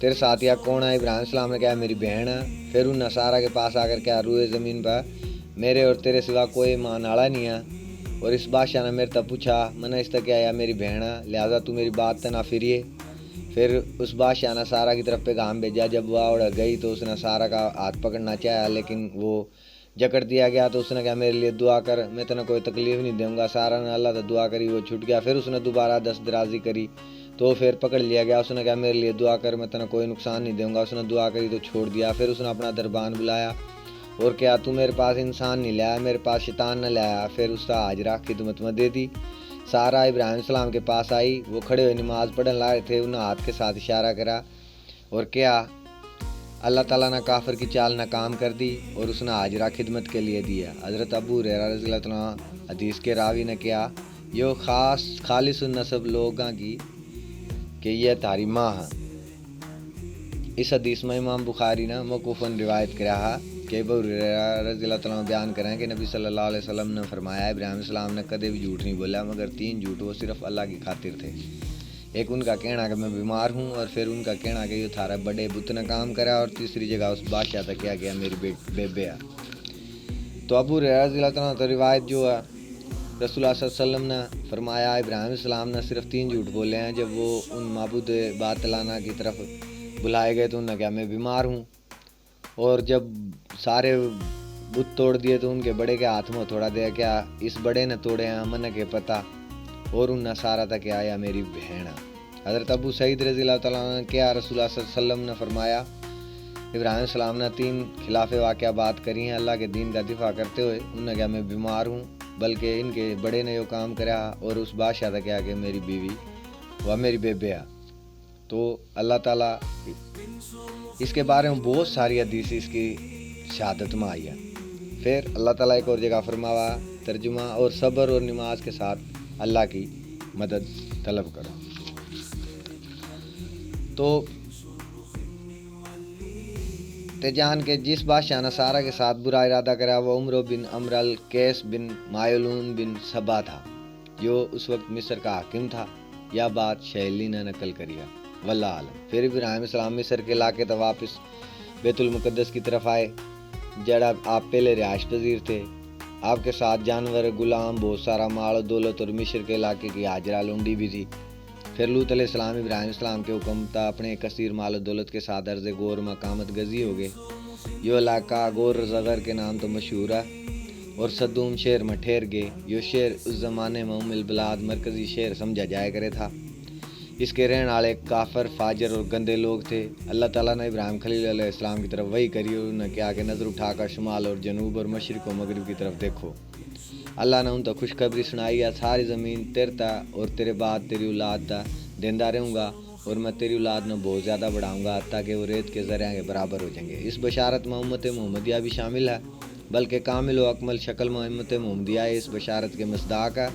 तेरे साथ या कौन है? इब्राहिम सलाम ने कहा, मेरी बहन है। फिर उन नसारा के पास आकर क्या रोए ज़मीन पर, मेरे और तेरे सिवा कोई मान आला नहीं है। और इस बादशाह ने मेरे तक पूछा, मैंने इस तक क्या, या मेरी बहन है, लिहाजा तू मेरी बात तै ना फिरिए। फिर उस बादशाह ने सारा की तरफ पैगाम भेजा। जब वह उड़ गई तो उसने सारा का हाथ पकड़ना चाहा, लेकिन वो जकड़ दिया गया। तो उसने कहा, मेरे लिए दुआ कर, मैं तने कोई तकलीफ नहीं दूंगा। सारा ने अल्लाह तै दुआ करी, वो छूट गया। फिर उसने दोबारा दस्तदराजी करी, तो फिर पकड़ लिया गया। उसने कहा, मेरे लिए दुआ कर, मैं तने कोई नुकसान नहीं दूंगा। उसने दुआ करी तो छोड़ दिया। फिर उसने अपना दरबान बुलाया और क्या, तू मेरे पास इंसान नहीं लाया, मेरे पास शैतान न लाया। फिर उसका हाजरा खिदमत में दे दी। सारा इब्राहिम सलाम के पास आई। वो खड़े हुए नमाज पढ़ने लाए थे। उन्हें हाथ के साथ इशारा करा और क्या, अल्लाह ताला ने काफिर की चाल नाकाम कर दी और उसने हाजरा खिदमत के लिए दिया। हज़रत अबू हुरैरा रज़ी अल्लाह तआला हदीस के रावी ने कहा, यो खास खालिस नस्ब लोगां की कि यह थारी माँ है। इस हदीस में इमाम बुखारी ने मौकूफन रिवायत करा है कि अबू हुरैरा रज़ी अल्लाह तआला बयान करें कि नबी सल्लल्लाहु अलैहि वसल्लम ने फरमाया, इब्राहिम सलाम ने कदे भी झूठ नहीं बोला, मगर तीन झूठ वो सिर्फ अल्लाह की खातिर थे। एक उनका कहना कि मैं बीमार हूँ, और फिर उनका कहना कि यो थारे बड़े बुत ने काम करा, और तीसरी जगह उस बादशाह तक क्या गया, मेरी बे-, बेबे है। तो अबू हुरैरा रज़ी अल्लाह तआला तो रिवायत जो है, रसूलुल्लाह सल्लल्लाहु अलैहि वसल्लम ने फरमाया, इब्राहिम सलाम ने सिर्फ तीन झूठ बोले हैं। जब वो उन माबूद बातलाना की तरफ बुलाए गए तो उन्होंने कहा, मैं बीमार हूँ। और जब सारे बुत तोड़ दिए तो उनके बड़े के हाथ में हथौड़ा दिया, क्या इस बड़े ने तोड़े हैं, मन्ने के पता। और उन नसारा तक आया, मेरी बहन है। हज़रत अबू सईद रज़ी अल्लाह तआला अन्हु ने कहा, रसूलुल्लाह सल्लल्लाहु अलैहि वसल्लम ने फरमाया, इब्राहिम सलाम ने तीन खिलाफ वाक़या बात करी हैं, अल्लाह के दीन का दिफा करते हुए। उन्होंने कहा, मैं बीमार हूँ, बल्कि इनके बड़े ने यो काम करया और उस बादशाह तै कह्या कि मेरी बीवी वा मेरी बेबे आ। तो अल्लाह ताला इसके बारे में बहुत सारी हदीस इसकी शहादत में आई है। फिर अल्लाह ताला एक और जगह फरमावा, तर्जुमा, और सब्र और नमाज के साथ अल्लाह की मदद तलब करो। तो ते जान के जिस बादशाह ने सारा के साथ बुरा इरादा करा, वो उमरो बिन अमर अल कैस बिन मायलून बिन सबा था, जो उस वक्त मिस्र का हाकिम था। यह बात शैली ने नकल करी है। वल्लाह आलम। फिर इब्राहिम इस्लाम मिस्र के इलाके तक वापस बैतुल मुकद्दस की तरफ आए, जड़ा आप पहले रिहाइश पजीर थे। आपके साथ जानवर, गुलाम, बहुत सारा माल, दौलत और मिस्र के इलाके की हाजरा लौंडी भी थी। फिर लूत अलैहिस्सलाम इब्राहिम इस्लाम के हुक्म ता अपने कसीर माल दौलत के साथ अर्ज गोर में कामत गजी हो गए। यो इलाका गोर जगर के नाम तो मशहूर है और सदूम शहर में ठहर गए। यो शहर उस जमाने में उम्मुल बलाद मरकजी शहर समझा जाया करे था। इसके रहने वाले काफर, फाजर और गंदे लोग थे। अल्लाह ताला ने इब्राहिम खलील अलैहिस्सलाम की तरफ वही करी और उन्हें कहा कि नजर उठाकर शुमाल और जनूब और मशरिक और मगरिब की तरफ देखो। अल्लाह ने उन तक खुशखबरी सुनाई, या सारी ज़मीन तेरे ता और तेरे बाद तेरी औलाद ता देंदा रहूँगा, और मैं तेरी औलाद ने बहुत ज़्यादा बढ़ाऊँगा, ताकि वो रेत के ज़र्रियाँ के बराबर हो जाएंगे। इस बशारत में उम्मत मोहम्मदिया भी शामिल है, बल्कि कामिल व अकमल शक्ल में उम्मत मोहम्मदिया है। इस बशारत के मसदाक है।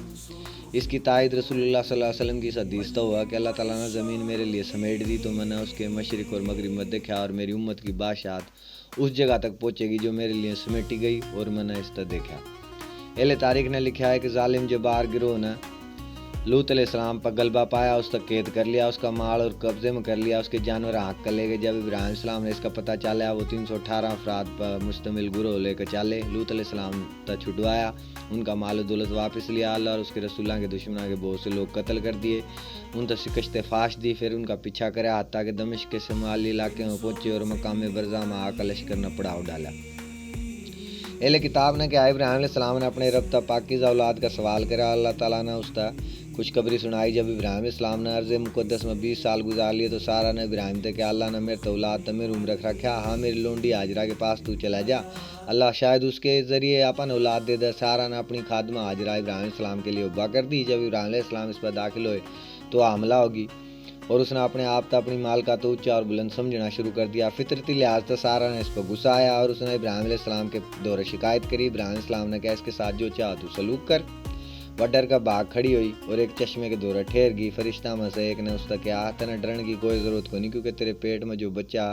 इसकी तायद रसूलुल्लाह सल्लल्लाहु अलैहि वसल्लम की इस हदीस तो हुआ कि अल्लाह ताला ने ज़मीन मेरे लिए समेट दी, तो मैंने उसके मशरिक और मगरिब में देखा, और मेरी उम्मत की बादशाहत उस जगह तक पहुँचेगी जो मेरे लिए समेटी गई और मैंने इस तक देखा। अहले तारीख ने लिखा है कि जालिम जब्बार गिरोह ने लूत अलैहिस्सलाम पर गलबा पाया, उस तक कैद कर लिया, उसका माल और कब्जे में कर लिया, उसके जानवर हाँक कर ले गए। जब इब्राहिम सलाम ने इसका पता चला, वो तीन सौ अठारह अफराद पर मुश्तमिल गिरोह लेकर चाले, लूत अलैहिस्सलाम तक छुड़वाया, उनका माल और दौलत वापस लिया। अल्लाह और उसके रसूलां के दुश्मनां के बहुत से लोग कत्ल कर दिए, उन तक शिकस्त फाश दी। फिर उनका पीछा करया, हत्ता के दमिश्क के शुमाली इलाके में पहुँचे और मकाम बरजा में आकर लश्कर ने पड़ाव डाला। अहले किताब ने कहा, इब्राहिम अलैहिस्सलाम ने अपने रब तक पाकीज़ा औलाद का सवाल करा। अल्लाह ताला ने उस तक खुशखबरी सुनाई। जब इब्राहिम अलैहिस्सलाम ने अर्ज़ मुकद्दस में बीस साल गुजार लिए, तो सारा ने इब्राहिम तक कहा, अल्लाह ने मेरे तो औलाद तक महरूम रख रखा। हाँ, मेरी लोंडी हाजरा के पास तू चला जा, अल्लाह शायद उसके ज़रिए अपन औलाद दे दे। सारा ने अपनी खादमा हाजरा इब्राहिम अलैहिस्सलाम के लिए उबा कर दी। जब इब्राहिम अलैहिस्सलाम इस पर दाखिल हुए, तो हमला होगी। और उसने अपने आप तो अपनी मालका तो ऊंचा और बुलंद समझना शुरू कर दिया। फितरती लिहाज तो सारा ने इस पर गुस्सा आया और उसने इब्राहिम अलैहिस्सलाम के दौरे शिकायत करी। इब्राहिम अलैहिस्सलाम ने कहा, इसके साथ जो चाह तू सलूक कर। वह डर का भाग खड़ी हुई और एक चश्मे के दौरे ठहर गई। फरिश्ता में से एक ने उसका कहा, तने डरने की कोई ज़रूरत को नहीं, क्योंकि तेरे पेट में जो बच्चा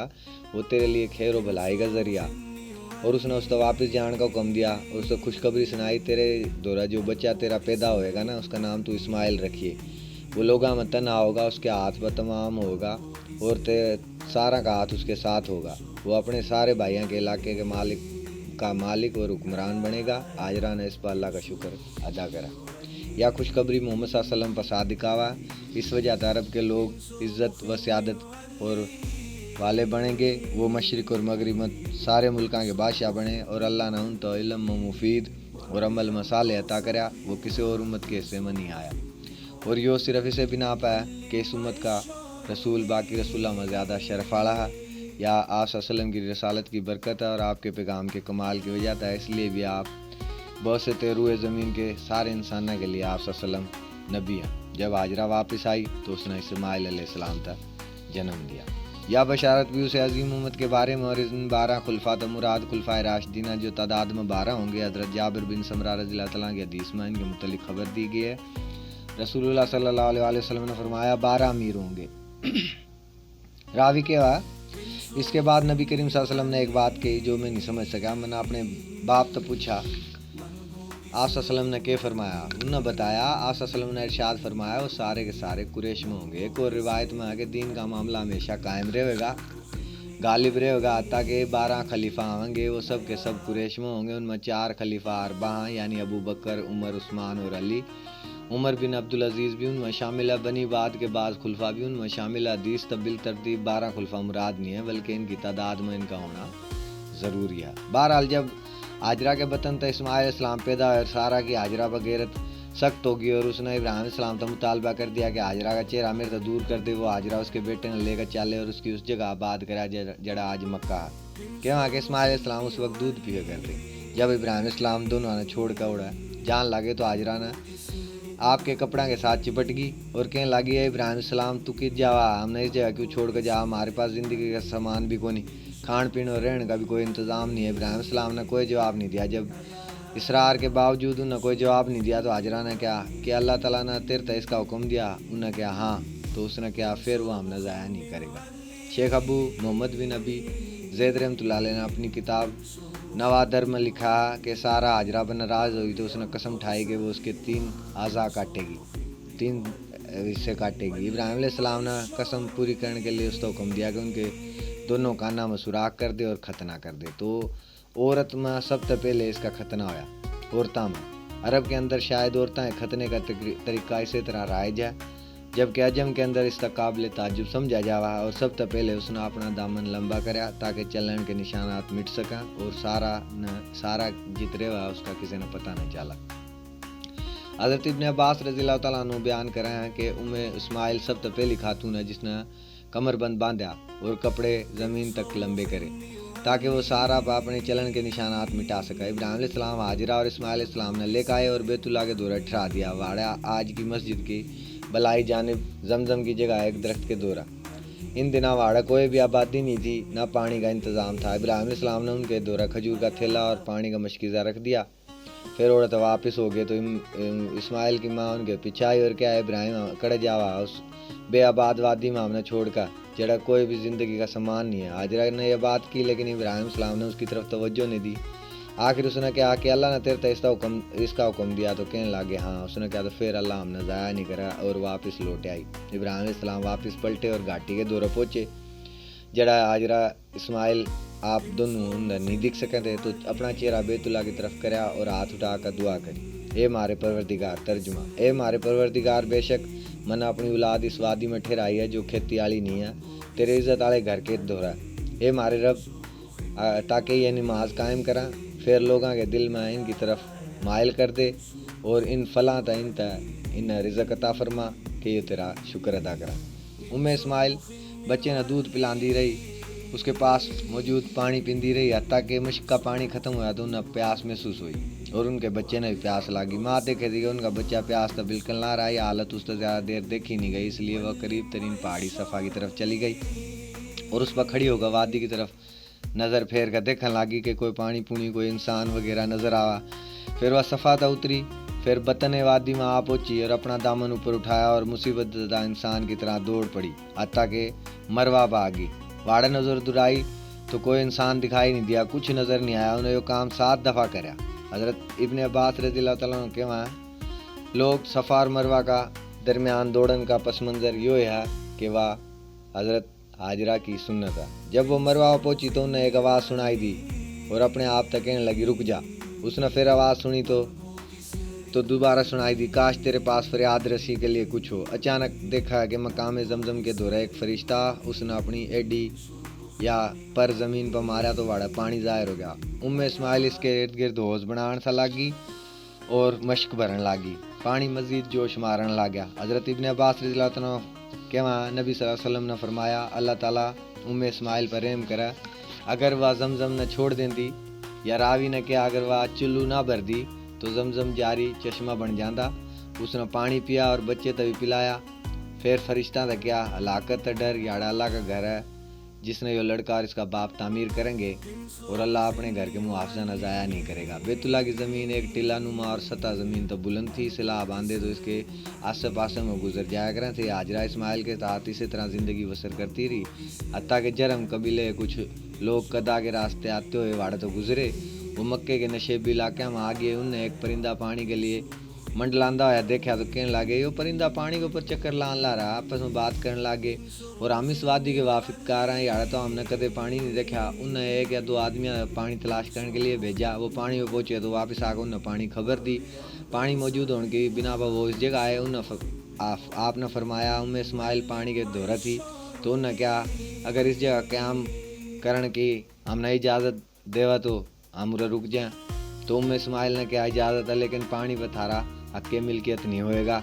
वो तेरे लिए खैर और भलाई का जरिया। और उसने उसका वापस जाने का हुक्म दिया और उसको खुशखबरी सुनाई, तेरे दौरा जो बच्चा तेरा पैदा होएगा ना, उसका नाम तू इस्माइल रखिए। वो लोगा में तना होगा, उसके हाथ में तमाम होगा और ते सारा का हाथ उसके साथ होगा। वो अपने सारे भाइयों के इलाके के मालिक का मालिक और हुक्मरान बनेगा। हाजरा ने इस पर अल्लाह का शुक्र अदा करा। यह खुशखबरी मोहम्मद सल्लल्लाहु अलैहि वसल्लम पर सादिक आवा। इस वजह से अरब के लोग इज्जत व सियादत और वाले बनेंगे। वो मशरिक और मगरिब में सारे मुल्कां के बादशाह बने और अल्लाह ने उन तो इल्म में मुफीद और अमल में साले अता करया, वो किसी और उम्मत के हिस्से में नहीं आया। और यो सिर्फ इसे बिना पे है कि इस उम्मत का रसूल बाकी रसूलां में ज़्यादा शरफ वाला है। या आप सल्लल्लाहु अलैहि वसल्लम की रसालत की बरकत है और आपके पैगाम के कमाल की वजह है, इसलिए भी आप बहुत से ते रूए ज़मीन के सारे इंसानों के लिए आप सल्लल्लाहु अलैहि वसल्लम नबी हैं। जब हाजरा वापस आई तो उसने इस्माइल अलैहिस्सलाम तक जन्म दिया। या बशारत भी उसे अजीम उम्मत के बारे में, और इन बारह खुलफा तो मुराद खुलफाए राशिदीना जो तादाद में बारह होंगे। हजरत जाबिर बिन समरा रज़ी अल्लाह तआला अन्हु की हदीस में इनके मुतलिक खबर दी गई है। रसूलुल्लाह सल्लल्लाहु अलैहि वसल्लम ने फरमाया, बारह अमीर होंगे। रावी के हुआ, इसके बाद नबी करीम सल्लल्लाहु अलैहि वसल्लम ने एक बात कही जो मैं नहीं समझ सका। मैंने अपने बाप तो पूछा, आप सल्लल्लाहु अलैहि वसल्लम ने के फरमाया? उन्होंने बताया, आप सल्लल्लाहु अलैहि वसल्लम ने इरशाद फरमाया, वो सारे के सारे कुरैश में होंगे। एक और रिवायत में है कि दीन का मामला हमेशा कायम रहेगा, गालिब रहेगा, हत्ता के बारह खलीफा आवेंगे, वो सब के सब कुरैश में होंगे। उनमें चार खलीफा अरबा हैं, यानी अबू बकर, उमर, उस्मान और अली। उमर बिन अब्दुल अजीज भी उनमें शामिल है। बनी बाद के बाद खुलफा भी उनमें शामिल है। हदीस तक बिल तरतीब बारह खुलफा मुराद नहीं है, बल्कि इनकी तादाद में इनका होना ज़रूरी है। बहरहाल, जब हाजरा के बतन तक इस्माइल इस्लाम पैदा हुए और सारा की हाजरा पर गैरत सख्त होगी और उसने इब्राहिम इस्लाम तक मुतालबा कर दिया कि हाजरा का चेहरा मेरे तक दूर कर दे, वो हाजरा उसके बेटे ने लेकर चाले और उसकी उस जगह आबाद करा ज-, जड़ा आज मक्का है। कहवा कि इस्माइल इस्लाम उस वक्त दूध पिए करते, जब इब्राहिम इस्लाम दोनों ने छोड़ कर उड़ा जान लागे तो हाजरा ने आपके कपड़ा के साथ चिपट गई और कहने लगी, "ए इब्राहिम सलाम, तू कित जावा? हमने इस जगह क्यों छोड़ के जावा? हमारे पास जिंदगी का सामान भी कोनी, खान पीन और रहने का भी कोई इंतजाम नहीं है।" इब्राहिम सलाम ने कोई जवाब नहीं दिया। जब इसरार के बावजूद उन्हें कोई जवाब नहीं दिया तो हाजरा ने कहा कि अल्लाह ताला ने तेरे तै इसका हुक्म दिया? उन्हें कहा, "हाँ।" तो उसने कहा, "फिर वो हमने ज़ाया नहीं करेगा।" शेख अबू मोहम्मद बिन अबी जैद रहमतुल्लाह अलैह ने अपनी किताब नवा दर में लिखा कि सारा हाजरा पर नाराज हुई तो उसने कसम ठाई कि वो उसके तीन आज़ा काटेगी, तीन हिस्से काटेगी। इब्राहिम अलैहिस्सलाम ने कसम पूरी करने के लिए उसका हुक्म दिया कि उनके दोनों काना में सुराख कर दे और खतना कर दे। तो औरत में सबसे पहले इसका खतना होया, औरतां में। अरब के अंदर शायद औरतां के खतने का तकरी-, तरीका इसी तरह राइज है, जबकि अजम के अंदर इसका काबिल ताजुब समझा जावा। और सबसे पहले उसने अपना दामन लंबा करया ताकि चलन के निशानात मिट सकें और सारा न, सारा जित रहा उसका किसी ने पता न चला। हज़रत इब्ने अब्बास रज़ी अल्लाह तआला अन्हु बयान करें हैं कि उम्मे इस्माइल सबसे पहली खातून है जिसने कमरबंद बांधा और कपड़े ज़मीन तक लंबे करे, ताकि वो सारा पा अपने चलन के निशानात मिटा सके। इब्राहिम अलैहिस्सलाम हाजरा और इस्माइल अलैहिस्सलाम ने लेकर आए और बैतुल्ला के धोरे ठहरा दिया। वाड़ा आज की मस्जिद की बलाई जानिब जमजम की जगह एक दरख्त के धोरा। इन दिना वाड़ा कोई भी आबादी नहीं थी, ना पानी का इंतज़ाम था। इब्राहिम अलैहिस्सलाम ने उनके धोरा खजूर का थैला और पानी का मशकीज़ा रख दिया। फिर औरत वापस हो गए तो इम-, इम-, इस्माइल की माँ उनके पीछे आई और कहा, "इब्राहिम, कड़े जावा उस बेआबाद वादी में हमने छोड़ कर, जेड़ा कोई भी जिंदगी का सामान नहीं है।" हाजरा ने यह बात की, लेकिन इब्राहिम सलाम ने उसकी तरफ तवज्जो नहीं दी। आखिर उसने कहा कि अल्लाह ने तेरे तै इसका हुक्म, इसका हुक्म दिया? तो कहने लगे, "हाँ।" उसने कहा, "तो फिर अल्लाह हमने ज़ाया नहीं करा," और वापस लौट आई। इब्राहिम सलाम वापस पलटे और घाटी के धोरे पहुँचे, जेड़ा हाजरा इस्माइल आप दोनों उन्हें नहीं दिख सके थे, तो अपना चेहरा बैतुल्ला की तरफ करया और हाथ उठा कर दुआ करी, "ए म्हारे परवरदिगार," तर्जुमा, "ए म्हारे परवरदिगार, बेशक मैंने अपनी औलाद इस वादी में ठहराई है जो खेती आली नहीं है, तेरे इज्जत आले घर के धोरा है। ए म्हारे रब, आ, ताकि ये नमाज कायम करा, फिर लोगां के दिल में इनकी तरफ मायल कर दे और इन फलां तै इन तै इन्हें रिजक अता फरमा कि ये तेरा शुक्र अदा करा।" उम्मे इस्माइल बच्चे ने दूध पिलांदी रही, उसके पास मौजूद पानी पींदी रही, हत्ता कि मुश्क का पानी खत्म होया तो उन्हें प्यास महसूस हुई और उनके बच्चे ने भी प्यास लागी। माँ देखे थी कि उनका बच्चा प्यास तो बिल्कुल ना रहा, ये हालत उससे ज़्यादा देर देखी नहीं गई, इसलिए वह करीब तरीन पहाड़ी सफ़ा की तरफ चली गई और उस पर खड़ी होकर वादी की तरफ नज़र फेर कर देखण लागी कि कोई पानी पुनी, कोई इंसान वगैरह नज़र आवा। फिर वह सफ़ा तै उतरी, फिर बतन वादी में आ पहुंची और अपना दामन ऊपर उठाया और मुसीबत ज़दा इंसान की तरह दौड़ पड़ी, हत्ता कि मरवा पा गई। वाड़े नज़र दुराई तो कोई इंसान दिखाई नहीं दिया, कुछ नज़र नहीं आया। उन्हें यो काम सात दफ़ा करया। हज़रत इब्ने अब्बास रज़ी अल्लाह तआला अन्हु कहवा, लोग सफ़ा और मरवा का दरमियान दौड़न का पस मंज़र यो है कि वह हज़रत हाजरा की सुन्नत है। जब वो मरवा पहुंची तो उन्हें एक आवाज़ सुनाई दी और अपने आप तै कहने लगी, "रुक जा।" उसने फिर आवाज़ सुनी तो, तो दोबारा सुनाई दी, "काश तेरे पास फरियाद रसी के लिए कुछ हो।" अचानक देखा कि मकाम जमजम के धोरे एक फरिश्ता, उसने अपनी एडी या पर ज़मीन पर मारा तो वाड़ा पानी जाहिर हो गया। उम्मे इस्माइल इसके इर्द गिर्द हौज बनान सा लागी और मश्क भरण लागी। पानी मजीद जोश मारण लाग्या। हज़रत इब्ने अब्बास रज़ी अल्लाह तआला अन्हु कहवा, नबी सल्लल्लाहु अलैहि वसल्लम ने फरमाया, अल्लाह ताला उम्मे इस्माइल पर रहम करे। अगर वह जमजम ने छोड़ देंदी, या रावी ने कहा, अगर वह चुल्लू ना भर दी, तो जमजम जारी चश्मा बन जांदा। उसने पानी पिया और बच्चे तै भी पिलाया। फिर फरिश्ता तै कहा, हलाकत तै डर, याड़ा अल्लाह का घर है, जिसने यो लड़का और इसका बाप तामीर करेंगे और अल्लाह अपने घर के मुहाफिजा ने ज़ाया नहीं करेगा। बैतुल्ला की ज़मीन एक टिला नुमा और सतह ज़मीन तो बुलंद थी, सैलाब आंदे तो इसके आसे पासे में गुजर जाया करें थे। हाजरा इस्माइल के साथ इसी तरह ज़िंदगी बसर करती रही, हत्ता कि जरम कबीले कुछ लोग कदा के रास्ते आते हुए वाड़े तो गुजरे। वो मक्के के नशेबी इलाके में आ गए। उनने एक परिंदा पानी के लिए मंडलांदा होया देखा तो कहने लगे, यो परिंदा पानी के ऊपर चक्कर लान ला रहा, आपस में बात करने लागे। और हम इस वादी के वाफिदकार हैं, याड़ा तो हमने कदे पानी नहीं देखा। उनने एक या दो आदमियां पानी तलाश करने के लिए भेजा। वो पानी पे पहुंचे तो वापस आकर उनने पानी खबर दी। पानी मौजूद होने की बिना पर वो इस जगह आए। उनने फ-, आप, आपने फरमाया, उम्मे इस्माइल पानी के धोरे थी, तो उनने कहा, अगर इस जगह क्याम करण की हमने इजाज़त देवा तो हम उरे रुक जाए। तो उम्मे इस्माइल ने कहा, इजाज़त है, लेकिन पानी पे थारा हक मिल्कियत नहीं होएगा।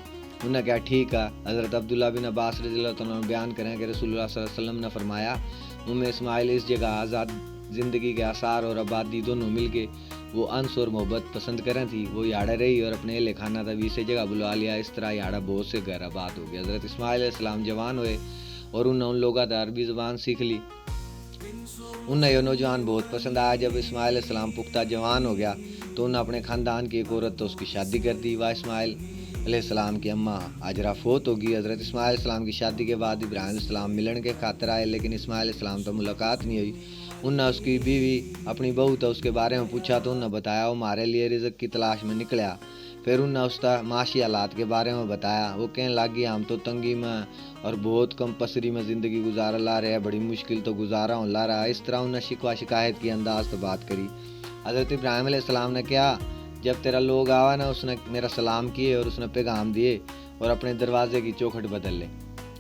उन्हें कहा, ठीक है। हज़रत अब्दुल्ला बिन अब्बास रज़ी अल्लाह तआला अन्हु बयान करें कि रसूलुल्लाह सल्लल्लाहु अलैहि वसल्लम ने फरमाया, उम्मे इस्माइल इस जगह आज़ाद ज़िंदगी के आसार और आबादी दोनों मिल गए। वो अंस और मोहब्बत पसंद करें थी, वो याड़ा रही और अपने अहले खाना तै भी इसे जगह बुलवा लिया। इस तरह याड़ा बहुत से घर आबाद हो गए। हजरत इस्माइल अलैहिस्सलाम जवान हुए और उन्हें उन लोगों तै अरबी जबान सीख ली। उन्हें यह नौजवान बहुत पसंद आया। जब इस्माइल अलैहिस्सलाम पुख्ता जवान हो गया, तो उन्हें अपने खानदान की एक औरत तो उसकी शादी कर दी। वह इस्माइल अलैहिस्सलाम की अम्मा हाजरा फोत होगी। हजरत इस्माइल अलैहिस्सलाम की शादी के बाद इब्राहिम अलैहिस्सलाम मिलन के खातर आए, लेकिन इस्माइल अलैहिस्सलाम तो मुलाकात नहीं हुई। उन्हें उसकी बीवी, अपनी बहू, तो उसके बारे में पूछा, तो उन्हें बताया, वो हमारे लिए रिजक की तलाश में निकला। फिर उन्हें उसका माशी हालात के बारे में बताया। वो कहने लगी, हम तो तंगी में और बहुत कम पसरी में ज़िंदगी गुजारा ला रहे हैं, बड़ी मुश्किल तो गुजारा होने ला रहा है। इस तरह उन्हें शिकवा शिकायत की अंदाज तो बात करी। हजरत इब्राहिम अलैहिस्सलाम ने कहा, जब तेरा लोग आवा ना, उसने मेरा सलाम किए और उसने पैगाम दिए और अपने दरवाजे की चौखट बदल ले।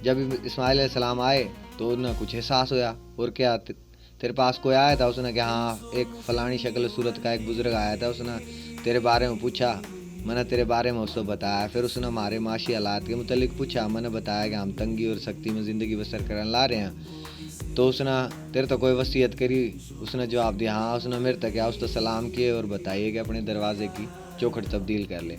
जब इब-, इस्माइल अलैहिस्सलाम आए, तो उन्हें कुछ एहसास होया और क्या, ते-, तेरे पास कोई आया था? उसने कहा, हाँ, एक फलानी शक्ल सूरत का एक बुजुर्ग आया था, उसने तेरे बारे में पूछा, मैंने तेरे बारे में उसको बताया। फिर उसने हमारे माशी हालात के मुतालिक पूछा, मैंने बताया कि हम तंगी और सख्ती में ज़िंदगी बसर करने ला रहे हैं, तो उसने तेरे तो कोई वसीयत करी? उसने जवाब दिया, हाँ। उसने मेरे तक क्या, उस तो सलाम किए और बताइए कि अपने दरवाजे की चौखट तब्दील कर ले।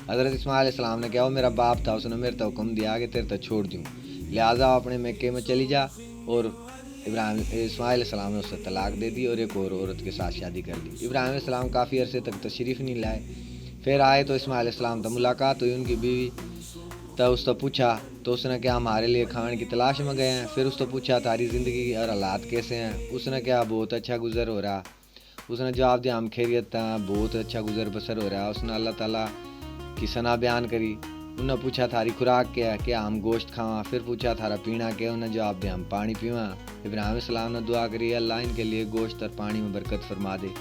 हजरत इस्माइल अलैहिस्सलाम ने कहा, वो मेरा बाप था, उसने मेरे तो हुक्म दिया कि तेरे तो छोड़ दूँ, लिहाजा अपने मक्के में चली जा। और इब्राहिम, इस्माइल अलैहिस्सलाम ने उससे तलाक दे दी और एक और औरत के साथ शादी कर ली। इब्राहिम अलैहिस्सलाम काफ़ी अरसे तक तशरीफ़ नहीं लाए। फिर आए तो इस्माइल अलैहिस्सलाम तो मुलाकात हुई, उनकी बीवी तो उससे पूछा, तो उसने कहा, हमारे लिए खान की तलाश में गए हैं। फिर उससे पूछा, थारी ज़िंदगी और हालात कैसे हैं? उसने कहा, बहुत अच्छा गुजर हो रहा। उसने जवाब दिया, हम खैरियत हैं, बहुत अच्छा गुजर बसर हो रहा। उसने अल्लाह ताला की सना बयान करी। उन्हें पूछा, थारी खुराक क्या है, क्या हम गोश्त खावां? फिर पूछा, थारा पीना क्या है? उन्हें जवाब दिया, हम पानी पीवां। इब्राहिम अलैहिस्सलाम ने दुआ करी, अल्लाह इनके लिए गोश्त और पानी में बरकत फरमा दे।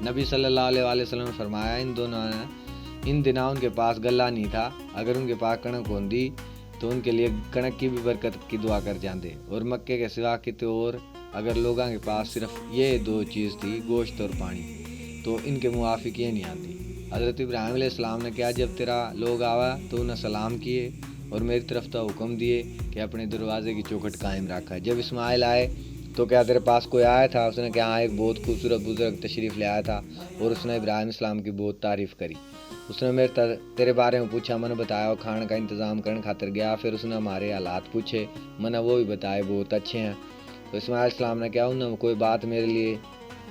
नबी सल्लल्लाहु अलैहि वसल्लम ने फरमाया, इन दोनों ने, इन दिना उनके पास गल्ला नहीं था, अगर उनके पास कणक होंदी तो उनके लिए कणक की भी बरकत की दुआ कर जाते। और मक्के के सिवा किते और अगर लोगों के पास सिर्फ ये दो चीज़ थी, गोश्त और पानी, तो इनके मुआफिक ये नहीं आती। हज़रत इब्राहिम अलैहिस्सलाम ने कहा, जब तेरा लोग आवा तो उन्हें सलाम किए और मेरी तरफ तो हुक्म दिए कि अपने दरवाजे की चौखट कायम रखा। जब इस्माइल आए तो क्या तेरे पास कोई आया था? उसने कहा, हाँ, एक बहुत खूबसूरत बुजुर्ग तशरीफ़ ले आया था और उसने इब्राहिम इस्लाम की बहुत तारीफ़ करी। उसने मेरे त-, तेरे बारे में पूछा, मैंने बताया, वो खान का इंतज़ाम करने खातर गया। फिर उसने हमारे हालात पूछे, मैंने वो भी बताए, बहुत अच्छे हैं। तो इस्माइल सलाम ने कहा, उन्होंने कोई बात मेरे लिए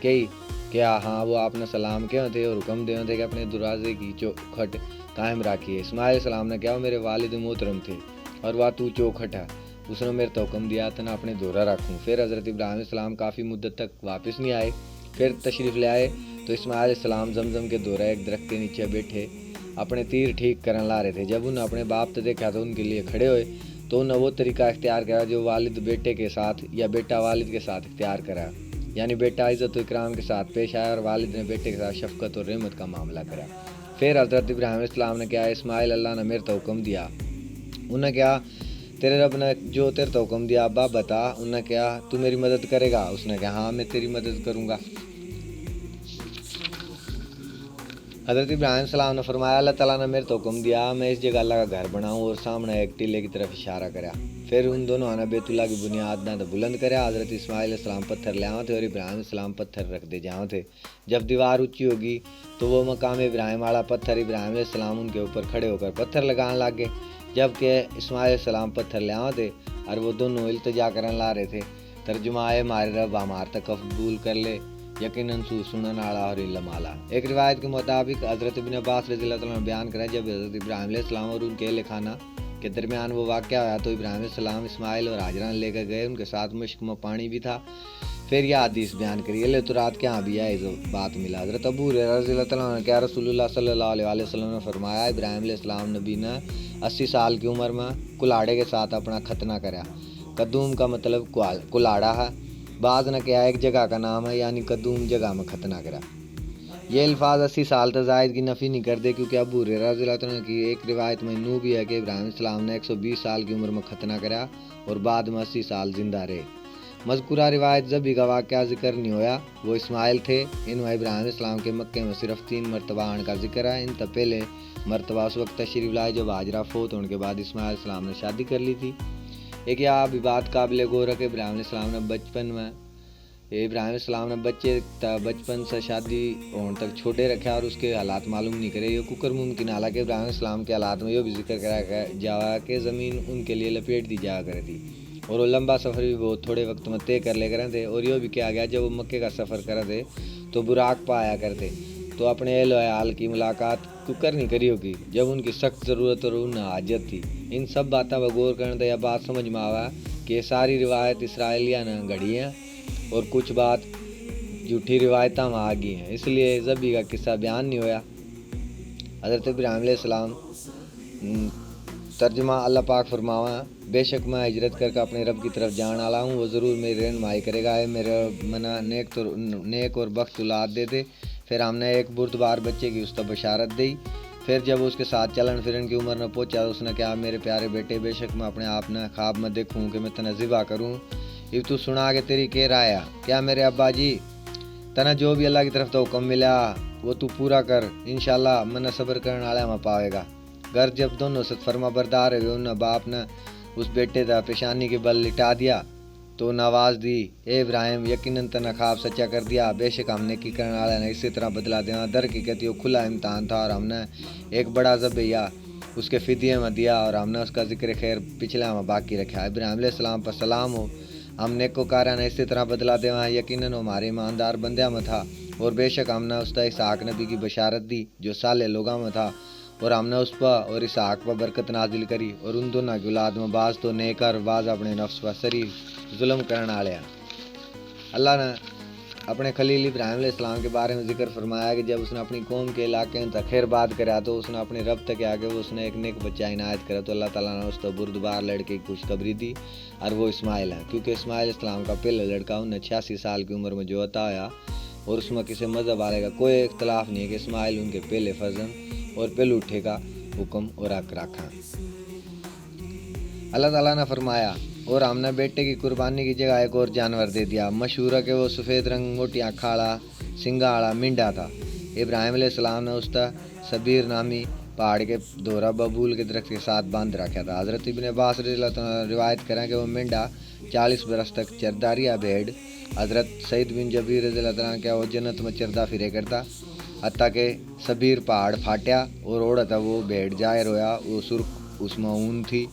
कही? क्या? हाँ, वो आपने सलाम के थे और हुक्म दे थे कि अपने दरवाजे की चौखट कायम रखिए। इस्माइल सलाम ने कहा, वो मेरे वालिद मोहतरम थे और वह तू चौखट है। उसने मेरे तो हुक्म दिया, तना अपने धोरा रखूँ। फिर हज़रत इब्राहिम सलाम काफ़ी मुद्दत तक वापस नहीं आए। फिर तशरीफ़ ले आए तो इस्माइल सलाम जमजम के धोरा एक दरख्त के नीचे बैठे अपने तीर ठीक करन ला रहे थे। जब उन्हें अपने बाप तो देखा तो उनके लिए खड़े हुए, तो उन्हें वो तरीका इख्तियार करा जो वालिद बेटे के साथ या बेटा वालिद के साथ इख्तियार करा, यानी बेटा इज़्ज़त व इकराम के साथ पेश आया और वालिद ने बेटे के साथ शफकत और रहमत का मामला करा। फिर हज़रत इब्राहिम इस्लाम ने कहा, इस्माइल, अल्लाह ने मेरे तो हुक्म दिया। उन्हें कहा, तेरे रब ने जो तेरे तो हुक्म दिया, अब्बा बता। उन्हें कहा, तू मेरी मदद करेगा? उसने कहा, हाँ, मैं तेरी मदद करूँगा। हज़रत इब्राहिम सलाम ने फरमाया, अल्लाह ताला ने मेरे तो हुक्म दिया, मैं इस जगह अल्लाह का घर बनाऊँ, और सामने एक टीले की तरफ इशारा करा। फिर उन दोनों ने बैतुल्ला की बुनियाद ना तो बुलंद करा। हज़रत इस्माइल सलाम पत्थर ले आवे थे और इब्राहिम सलाम पत्थर रख दे जावे थे। जब दीवार ऊंची होगी तो वो मकाम इब्राहिम वाला पत्थर, इब्राहिम सलाम उनके ऊपर खड़े होकर पत्थर लगाने लग गए, जबकि इस्माइल सलाम पत्थर ले आवे थे और वो दोनों इल्तजा करन ला रहे थे। तर्जुमा है, म्हारे रब हमार तक कबूल कर ले, यकीनन सू सुनन आला और इल्म आला। एक रिवायत के मुताबिक हज़रत इब्न अब्बास रज़ी अल्लाह तआला अन्हु बयान करें, जब हज़रत इब्राहिम अलैहिस्सलाम और उनके अहल खाना के दरमियान वो वाक़या होया तो इब्राहिम अलैहिस्सलाम इस्माइल और हाजरा ने लेकर गए, उनके साथ मुश्क में पानी भी था। फिर यह हदीस बयान करी, अल्लाह तो रात के यहाँ भी यह बात मिला। हज़रत अबू हुरैरा रज़ी अल्लाह तआला अन्हु ने कहा, रसूलुल्लाह सल्लल्लाहु अलैहि वसल्लम ने फरमाया, इब्राहिम अलैहिस्सलाम नबी ने अस्सी साल की उम्र में कुल्हाड़े के साथ अपना खतना करा। कदूम का मतलब कुहाल-, कुल्हाड़ा है। बाज ने कहा एक जगह का नाम है, यानी कदूम जगह में खतना करा। ये अल्फाज अस्सी साल तक जायद की नफी नहीं करते, क्योंकि अबू हुरैरा रज़ी अल्लाह तआला अन्हु की एक रिवायत में यूं भी है कि इब्राहिम सलाम ने एक सौ बीस साल की उम्र में खतना करा और बाद में अस्सी साल जिंदा रहे। मज़कूरा रिवायत जब भी का वाक़या जिक्र नहीं होया, वो इस्माइल थे। इन्हों इब्राहिम इस्लाम के मक्के में सिर्फ तीन मरतबा आने का जिक्र है। इन तक पहले मरतबा उस वक्त तशरीफ लाए जब हाजरा फोत होने के बाद इस्माइल सलाम ने शादी कर ली थी। एक यह भी बात काबिल गौर है कि इब्राहिम सलाम ने बचपन में इब्राहिम अलैहिस्सलाम ने बच्चे त बचपन से शादी होण तक छोड़े रखा और उसके हालात मालूम नहीं करे। यो कुकर मुमकिन, हालांकि इब्राहिम अलैहिस्सलाम के हालात में यो भी जिक्र करा जावा कि ज़मीन उनके लिए लपेट दी जाया करे थी और वो लंबा सफ़र भी बहुत थोड़े वक्त में तय कर ले करे थे। और यो भी कहा गया, जब वो मक्के का सफ़र करे थे तो बुराक पर आया करते, तो अपने अहल अयाल की मुलाकात कुकर नहीं करी होगी, जब उनकी सख्त ज़रूरत और उन्हें हाजत थी। इन सब बातों पर गौर करने तो यह बात समझ में आवा कि ये सारी रिवायत इसराइलिया ने घड़ी है और कुछ बात झूठी रिवायतां में आ गई हैं, इसलिए जबी का किस्सा बयान नहीं होया। हज़रत इब्राहिम अलैहिस्सलाम, हम्म, तर्जुमा अल्लाह पाक फरमावा, बेशक मैं हिजरत करके अपने रब की तरफ जान आला हूँ, वो ज़रूर मेरी रहनुमाई करेगा। ए मेरे मना नेक तो, नेक और बख्त औलाद दे दे। फिर हमने एक बुर्दबार बच्चे की उस पर बशारत दी। फिर जब उसके साथ चलन फिरन की उम्र न पहुँचा, तो उसने कहा, मेरे प्यारे बेटे, बेशक मैं अपने आप ने ख्वाब में देखूँ कि मैं तने ज़िबा करूँ। इब तू सुना के तेरी के राय है? क्या मेरे अब्बा जी, तने जो भी अल्लाह की तरफ तो हुक्म मिला, वो तू पूरा कर। इंशाल्लाह मन्ने सब्र करने वाला में पावेगा। घर जब दोनों सतफर्मा बरदार हुए, उन्हें बाप ने उस बेटे दा पेशानी के बल लिटा दिया, तो उन्हें आवाज़ दी, ए इब्राहिम, यकीनन तन्ने ख्वाब सच्चा कर दिया। बेशक हम नेकी करण आले ने इसी तरह बदला देवां। दर हकीकत यो खुला इम्तिहान था और हमने एक बड़ा ज़बैया उसके फिदिये में दिया और हमने उसका जिक्र खैर पिछले में बाकी रखा। इब्राहिम अलैहिस्सलाम पर सलाम हो। हम नेकोकारां ने इसी तरह बदला देवां। यकीनन वो हमारे ईमानदार बंदियां में था और बेशक हमने उसका इसहाक नबी की बशारत दी, जो साले लोगां में था। और हमने उस पर और इसहाक पर बरकत नाजिल करी और उन दोनों की औलाद में बाज तो नेक और बाज अपने नफ्स पर सरी जुल्म करण आले हैं। अल्लाह ने अपने खलील इब्राहिम अलैहिस्सलाम के बारे में जिक्र फरमाया कि जब उसने अपनी कौम के इलाके तक खैर बात करा, तो उसने अपने रब तक आके वो उसने एक नेक बच्चा इनायत करा, तो अल्लाह ताला ने उस पर बुर्दबार लड़के की खुशखबरी दी, और वो इस्माइल है, क्योंकि इस्माइल इस्लाम का पहला लड़का उन्हें छियासी साल की उम्र में जो अता होया, और उसमें किसी मजहब वाले का कोई इख्तलाफ नहीं है कि इस्माइल उनके पहले फर्जंद और पहलू उठे का हुक्म और हक रखा। अल्लाह ताला ने फरमाया, और हमने बेटे की कुर्बानी की जगह एक और जानवर दे दिया। मशहूर है कि वो सफ़ेद रंग, मोटी आँखा वाला, सिंगा वाला मिंडा था। इब्राहिम अलैहिस्सलाम ने उसका सबीर नामी पहाड़ के धोरा बबूल के दरख्त के साथ बांध रखा था। हज़रत इब्ने अब्बास रज़ी अल्लाह तआला अन्हु रिवायत करें कि वो मिंडा चालीस बरस तक चरदा रहा भेड़। हज़रत सईद बिन जबीर रज़ी अल्लाह तआला अन्हु क्या वो जन्नत में चरदा फिरे करता, हत्ता के सबीर पहाड़ फाट्या और ओड़ तै वो भेड़ जाहिर होया, वो सुर्ख उसमें ऊन थी।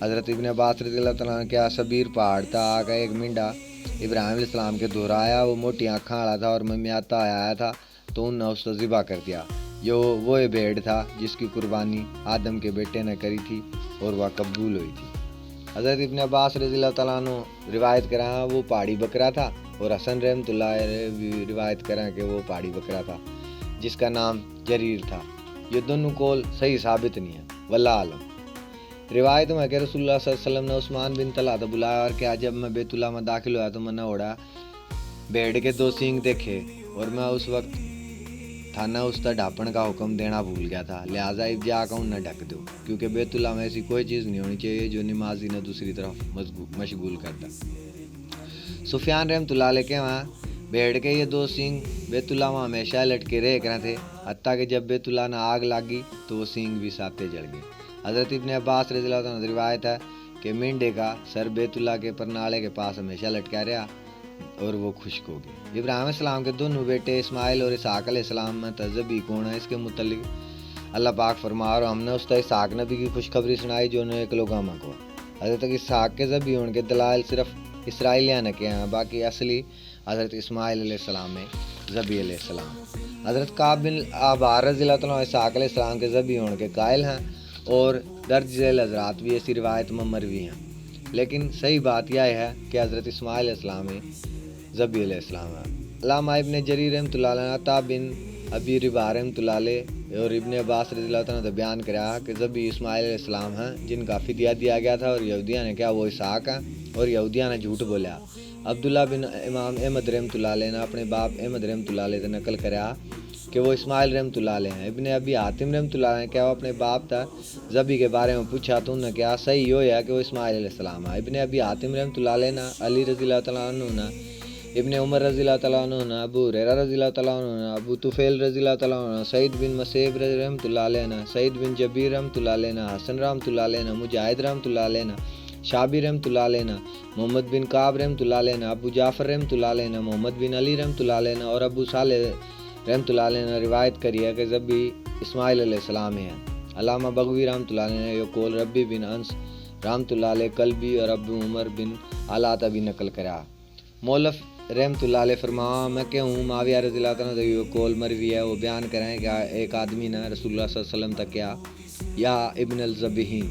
हज़रत इब्ने अब्बास रज़ी अल्लाह तआला अन्हु क्या सबीर पहाड़ तै आके एक मिंडा इब्राहिम अलैहिस्सलाम के धोरा आया, वो मोटी आँखां वाला था और ममियाता आया था, तो उनने उसको ज़िबा कर दिया। यो वो भेड़ था जिसकी कुर्बानी आदम के बेटे ने करी थी और वह कबूल हुई थी। हज़रत इब्ने अब्बास रज़ी अल्लाह तआला अन्हु रिवायत करा, वो पहाड़ी बकरा था और हसन रहमतुल्लाह अलैह भी रिवायत करा कि वो पहाड़ी बकरा था जिसका नाम जरीर था। ये दोनों कौल सही साबित नहीं है, वल्लाह आलम। रिवायत में कि रसूलुल्लाह सल्लल्लाहु अलैहि वसल्लम ने उस्मान बिन तलहा तो बुलाया और क्या, जब मैं बैतुल्लाह में दाखिल हुआ तो मैंने ओड़ा भेड़ के दो सींग देखे और मैं उस वक्त थाने उसका ढापण का हुक्म देना भूल गया था, लिहाजा इब जाकर उन्हें ढक दो, क्योंकि बैतुल्लाह में ऐसी कोई चीज़ नहीं होनी चाहिए जो नमाजी ने दूसरी तरफ मशगू-, मशगूल कर दे। सुफियान रहमतुल्लाह अलैह के वहाँ भेड़ के ये दो सींग बैतुल्लाह में हमेशा लटके रहे करें थे, हत्ता कि जब बैतुल्लाह ने आग लागी तो वो सींग भी साथे जल गए। हज़रत इब्ने अब्बास रज़ी अल्लाह तआला अन्हु रिवायत है कि मिंडे का सर बैतुल्लाह के परनाले के पास हमेशा लटका रहा और वो खुश्क हो गए। इब्राहिम अलैहिस्सलाम के दोनों बेटे इस्माइल और इसहाक अलैहिस्सलाम में तजबी कौन है, इसके मुतल्लिक अल्लाह पाक फरमा, और हमने उसका इसहाक नबी की खुशखबरी सुनाई जो उन्हें एक लोगामा को। हज़रत इसहाक के जबी होने के दलाइल सिर्फ इसराइलिया ने कहे हैं, बाकी असली हज़रत इस्माइल अलैहिस्सलाम है, जबी अलैहिस्सलाम। हज़रत काब बिन अहबार रज़ी अल्लाह तआला अन्हु इसहाक अलैहिस्सलाम के जबी होने के कायल हैं और दर्ज झेल हज़रात भी ऐसी रिवायत में मरवी हैं। लेकिन सही बात यह है कि हज़रत इस्माइल अलैहिस्सलाम है, जबी अलैहिस्सलाम है। अल्लामा इब्ने जरीर रहमतुल्लाह अलैह, अता बिन अबी रिबा रहमतुल्लाह अलैह और इब्ने अब्बास रज़ी अल्लाह तआला अन्हु बयान करा कि जबी इस्माइल अलैहिस्सलाम हैं जिनका फिदिया दिया गया था और यहूदिया ने कहा वो इसहाक हैं और यहूदिया ने झूठ बोला। अब्दुल्ला बिन इमाम अहमद रहमतुल्लाह अलैह ने अपने बाप अहमद रहमतुल्लाह अलैह तै नकल करा कि वो इस्माइल रहमतुल्लाह अलैह हैं। इब्ने अबी हातिम रहमतुल्लाह अलैह ने क्या वो अपने बाप तै जबी के बारे में पूछा तो उन्हें क्या सही यो है कि वो इस्माइल अलैहिस्सलाम है। इब्ने अबी हातिम रहमतुल्लाह अलैह ने अली रज़ी अल्लाह तआला अन्हु ने, इब्ने उमर रज़ी अल्लाह तआला अन्हु ने, अबू हुरैरा रज़ी अल्लाह तआला अन्हु ने, अबू तुफैल रज़ी अल्लाह तआला अन्हु ने, सईद बिन मसेब रहमतुल्लाह अलैह ने, सईद बिन जबीर रहमतुल्लाह अलैह ने, हसन रहमतुल्लाह अलैह ने, मुजाहिद रहमतुल्लाह अलैह ने, शाबी रहमतुल्लाह अलैह ने, मोहम्मद बिन काब रहमतुल्लाह अलैह ने, अबू जाफर रहमतुल्लाह अलैह ने, मोहम्मद बिन अली रहमतुल्लाह अलैह ने और अबू साले रहमतुल्लाह अलैह ने रिवायत करी है कि जब भी इस्माइल अलैहिस्सलाम है। अलामा बगवी रहमतुल्लाह अलैह ने यो कौल रब्बी बिन अंस रहमतुल्लाह अलैह कल्बी और अबू उमर बिन आला तै भी नकल करा। मौलफ रहमतुल्लाह अलैह फरमावा, मैं कहूँ, माविया रज़ी अल्लाह तआला अन्हु यो कौल मरवी है, वो बयान करें कि एक आदमी ने रसूलुल्लाह सल्लल्लाहु अलैहि वसल्लम तै कहा, या इब्न अल जबीहीन,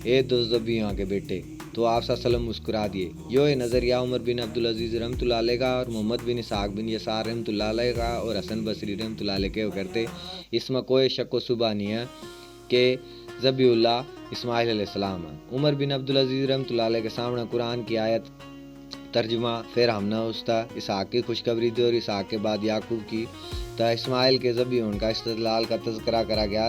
ए दो जबीहों के बेटे, तो आप सल्लल्लाहु अलैहि वसल्लम मुस्कुरा दिए। यो ये नज़रिया उमर बिन अब्दुल अजीज रहमतुल्लाह अलैह का और मोहम्मद बिन इसहाक बिन यसार रहमतुल्लाह अलैह का और हसन बसरी रहमतुल्लाह अलैह के करते, इसमें कोई शक व शुबा नहीं है कि जबीउल्लाह इस्माइल अलैहिस्सलाम है। उमर बिन अब्दुल अजीज रहमतुल्लाह अलैह के सामने कुरान की आयत तर्जुमा, फिर हमने उसका इसहाक की खुशखबरी दी और इसहाक के बाद याकूब की, तो इस्माइल के जबी होने का इस्तेदलाल का तज़किरा करा गया।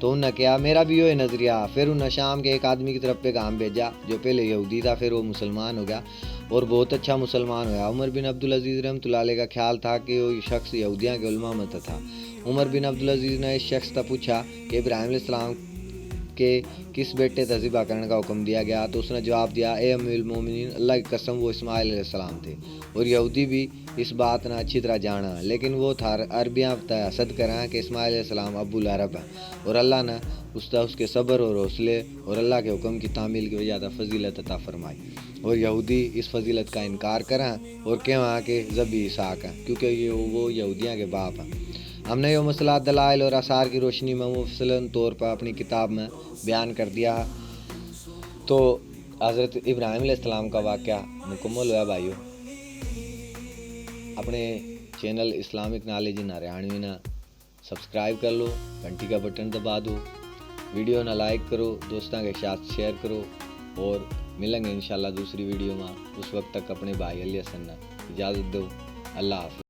तो उन्हें कहा, मेरा भी यो ही नज़रिया। फिर उन्हें शाम के एक आदमी की तरफ पैगाम भेजा, जो पहले यहूदी था, फिर वो मुसलमान हो गया और बहुत अच्छा मुसलमान होया। उमर बिन अब्दुल अजीज रहमतुल्लाह अलैह का ख्याल था कि वो शख्स यहूदियों के उलमा में से था। उमर बिन अब्दुल अजीज ने इस शख्स से पूछा कि इब्राहिम अलैहिस्सलाम के किस बेटे तै ज़िबा करने का हुक्म दिया गया, तो उसने जवाब दिया, ए अमीरुल मोमिनीन, अल्लाह की कसम, वो इस्माइल अलैहिस्सलाम थे। और यहूदी भी इस बात ने अच्छी तरह जाना, लेकिन वो थार अरबियां तै हसद करा कि इस्माइल अलैहिस्सलाम अबुल अरब हैं और अल्लाह ने उसका, उसके सब्र और हौसले और अल्लाह के हुक्म की तामील की वजह तै फजीलत अता फरमाई। और यहूदी इस फजीलत का इनकार करा और कहवा कि जबी इसहाक हैं, क्योंकि ये वो यहूदियां के बाप हैं। हमने यो मसला दलाइल और आसार की रोशनी में मुफसलन तौर पर अपनी किताब में बयान कर दिया है। तो हज़रत इब्राहिम अलैहिस्सलाम का वाक़या मुकम्मल हुआ भाइयों। अपने channel Islamic knowledge in Haryanvi ना सब्सक्राइब कर लो, घंटी का बटन दबा दो, वीडियो ना लाइक करो, दोस्तों के साथ शेयर करो और मिलेंगे इंशाल्लाह दूसरी वीडियो में। उस वक्त तक अपने भाई अली हसन ना इजाज़त दो। अल्लाह हाफिज़।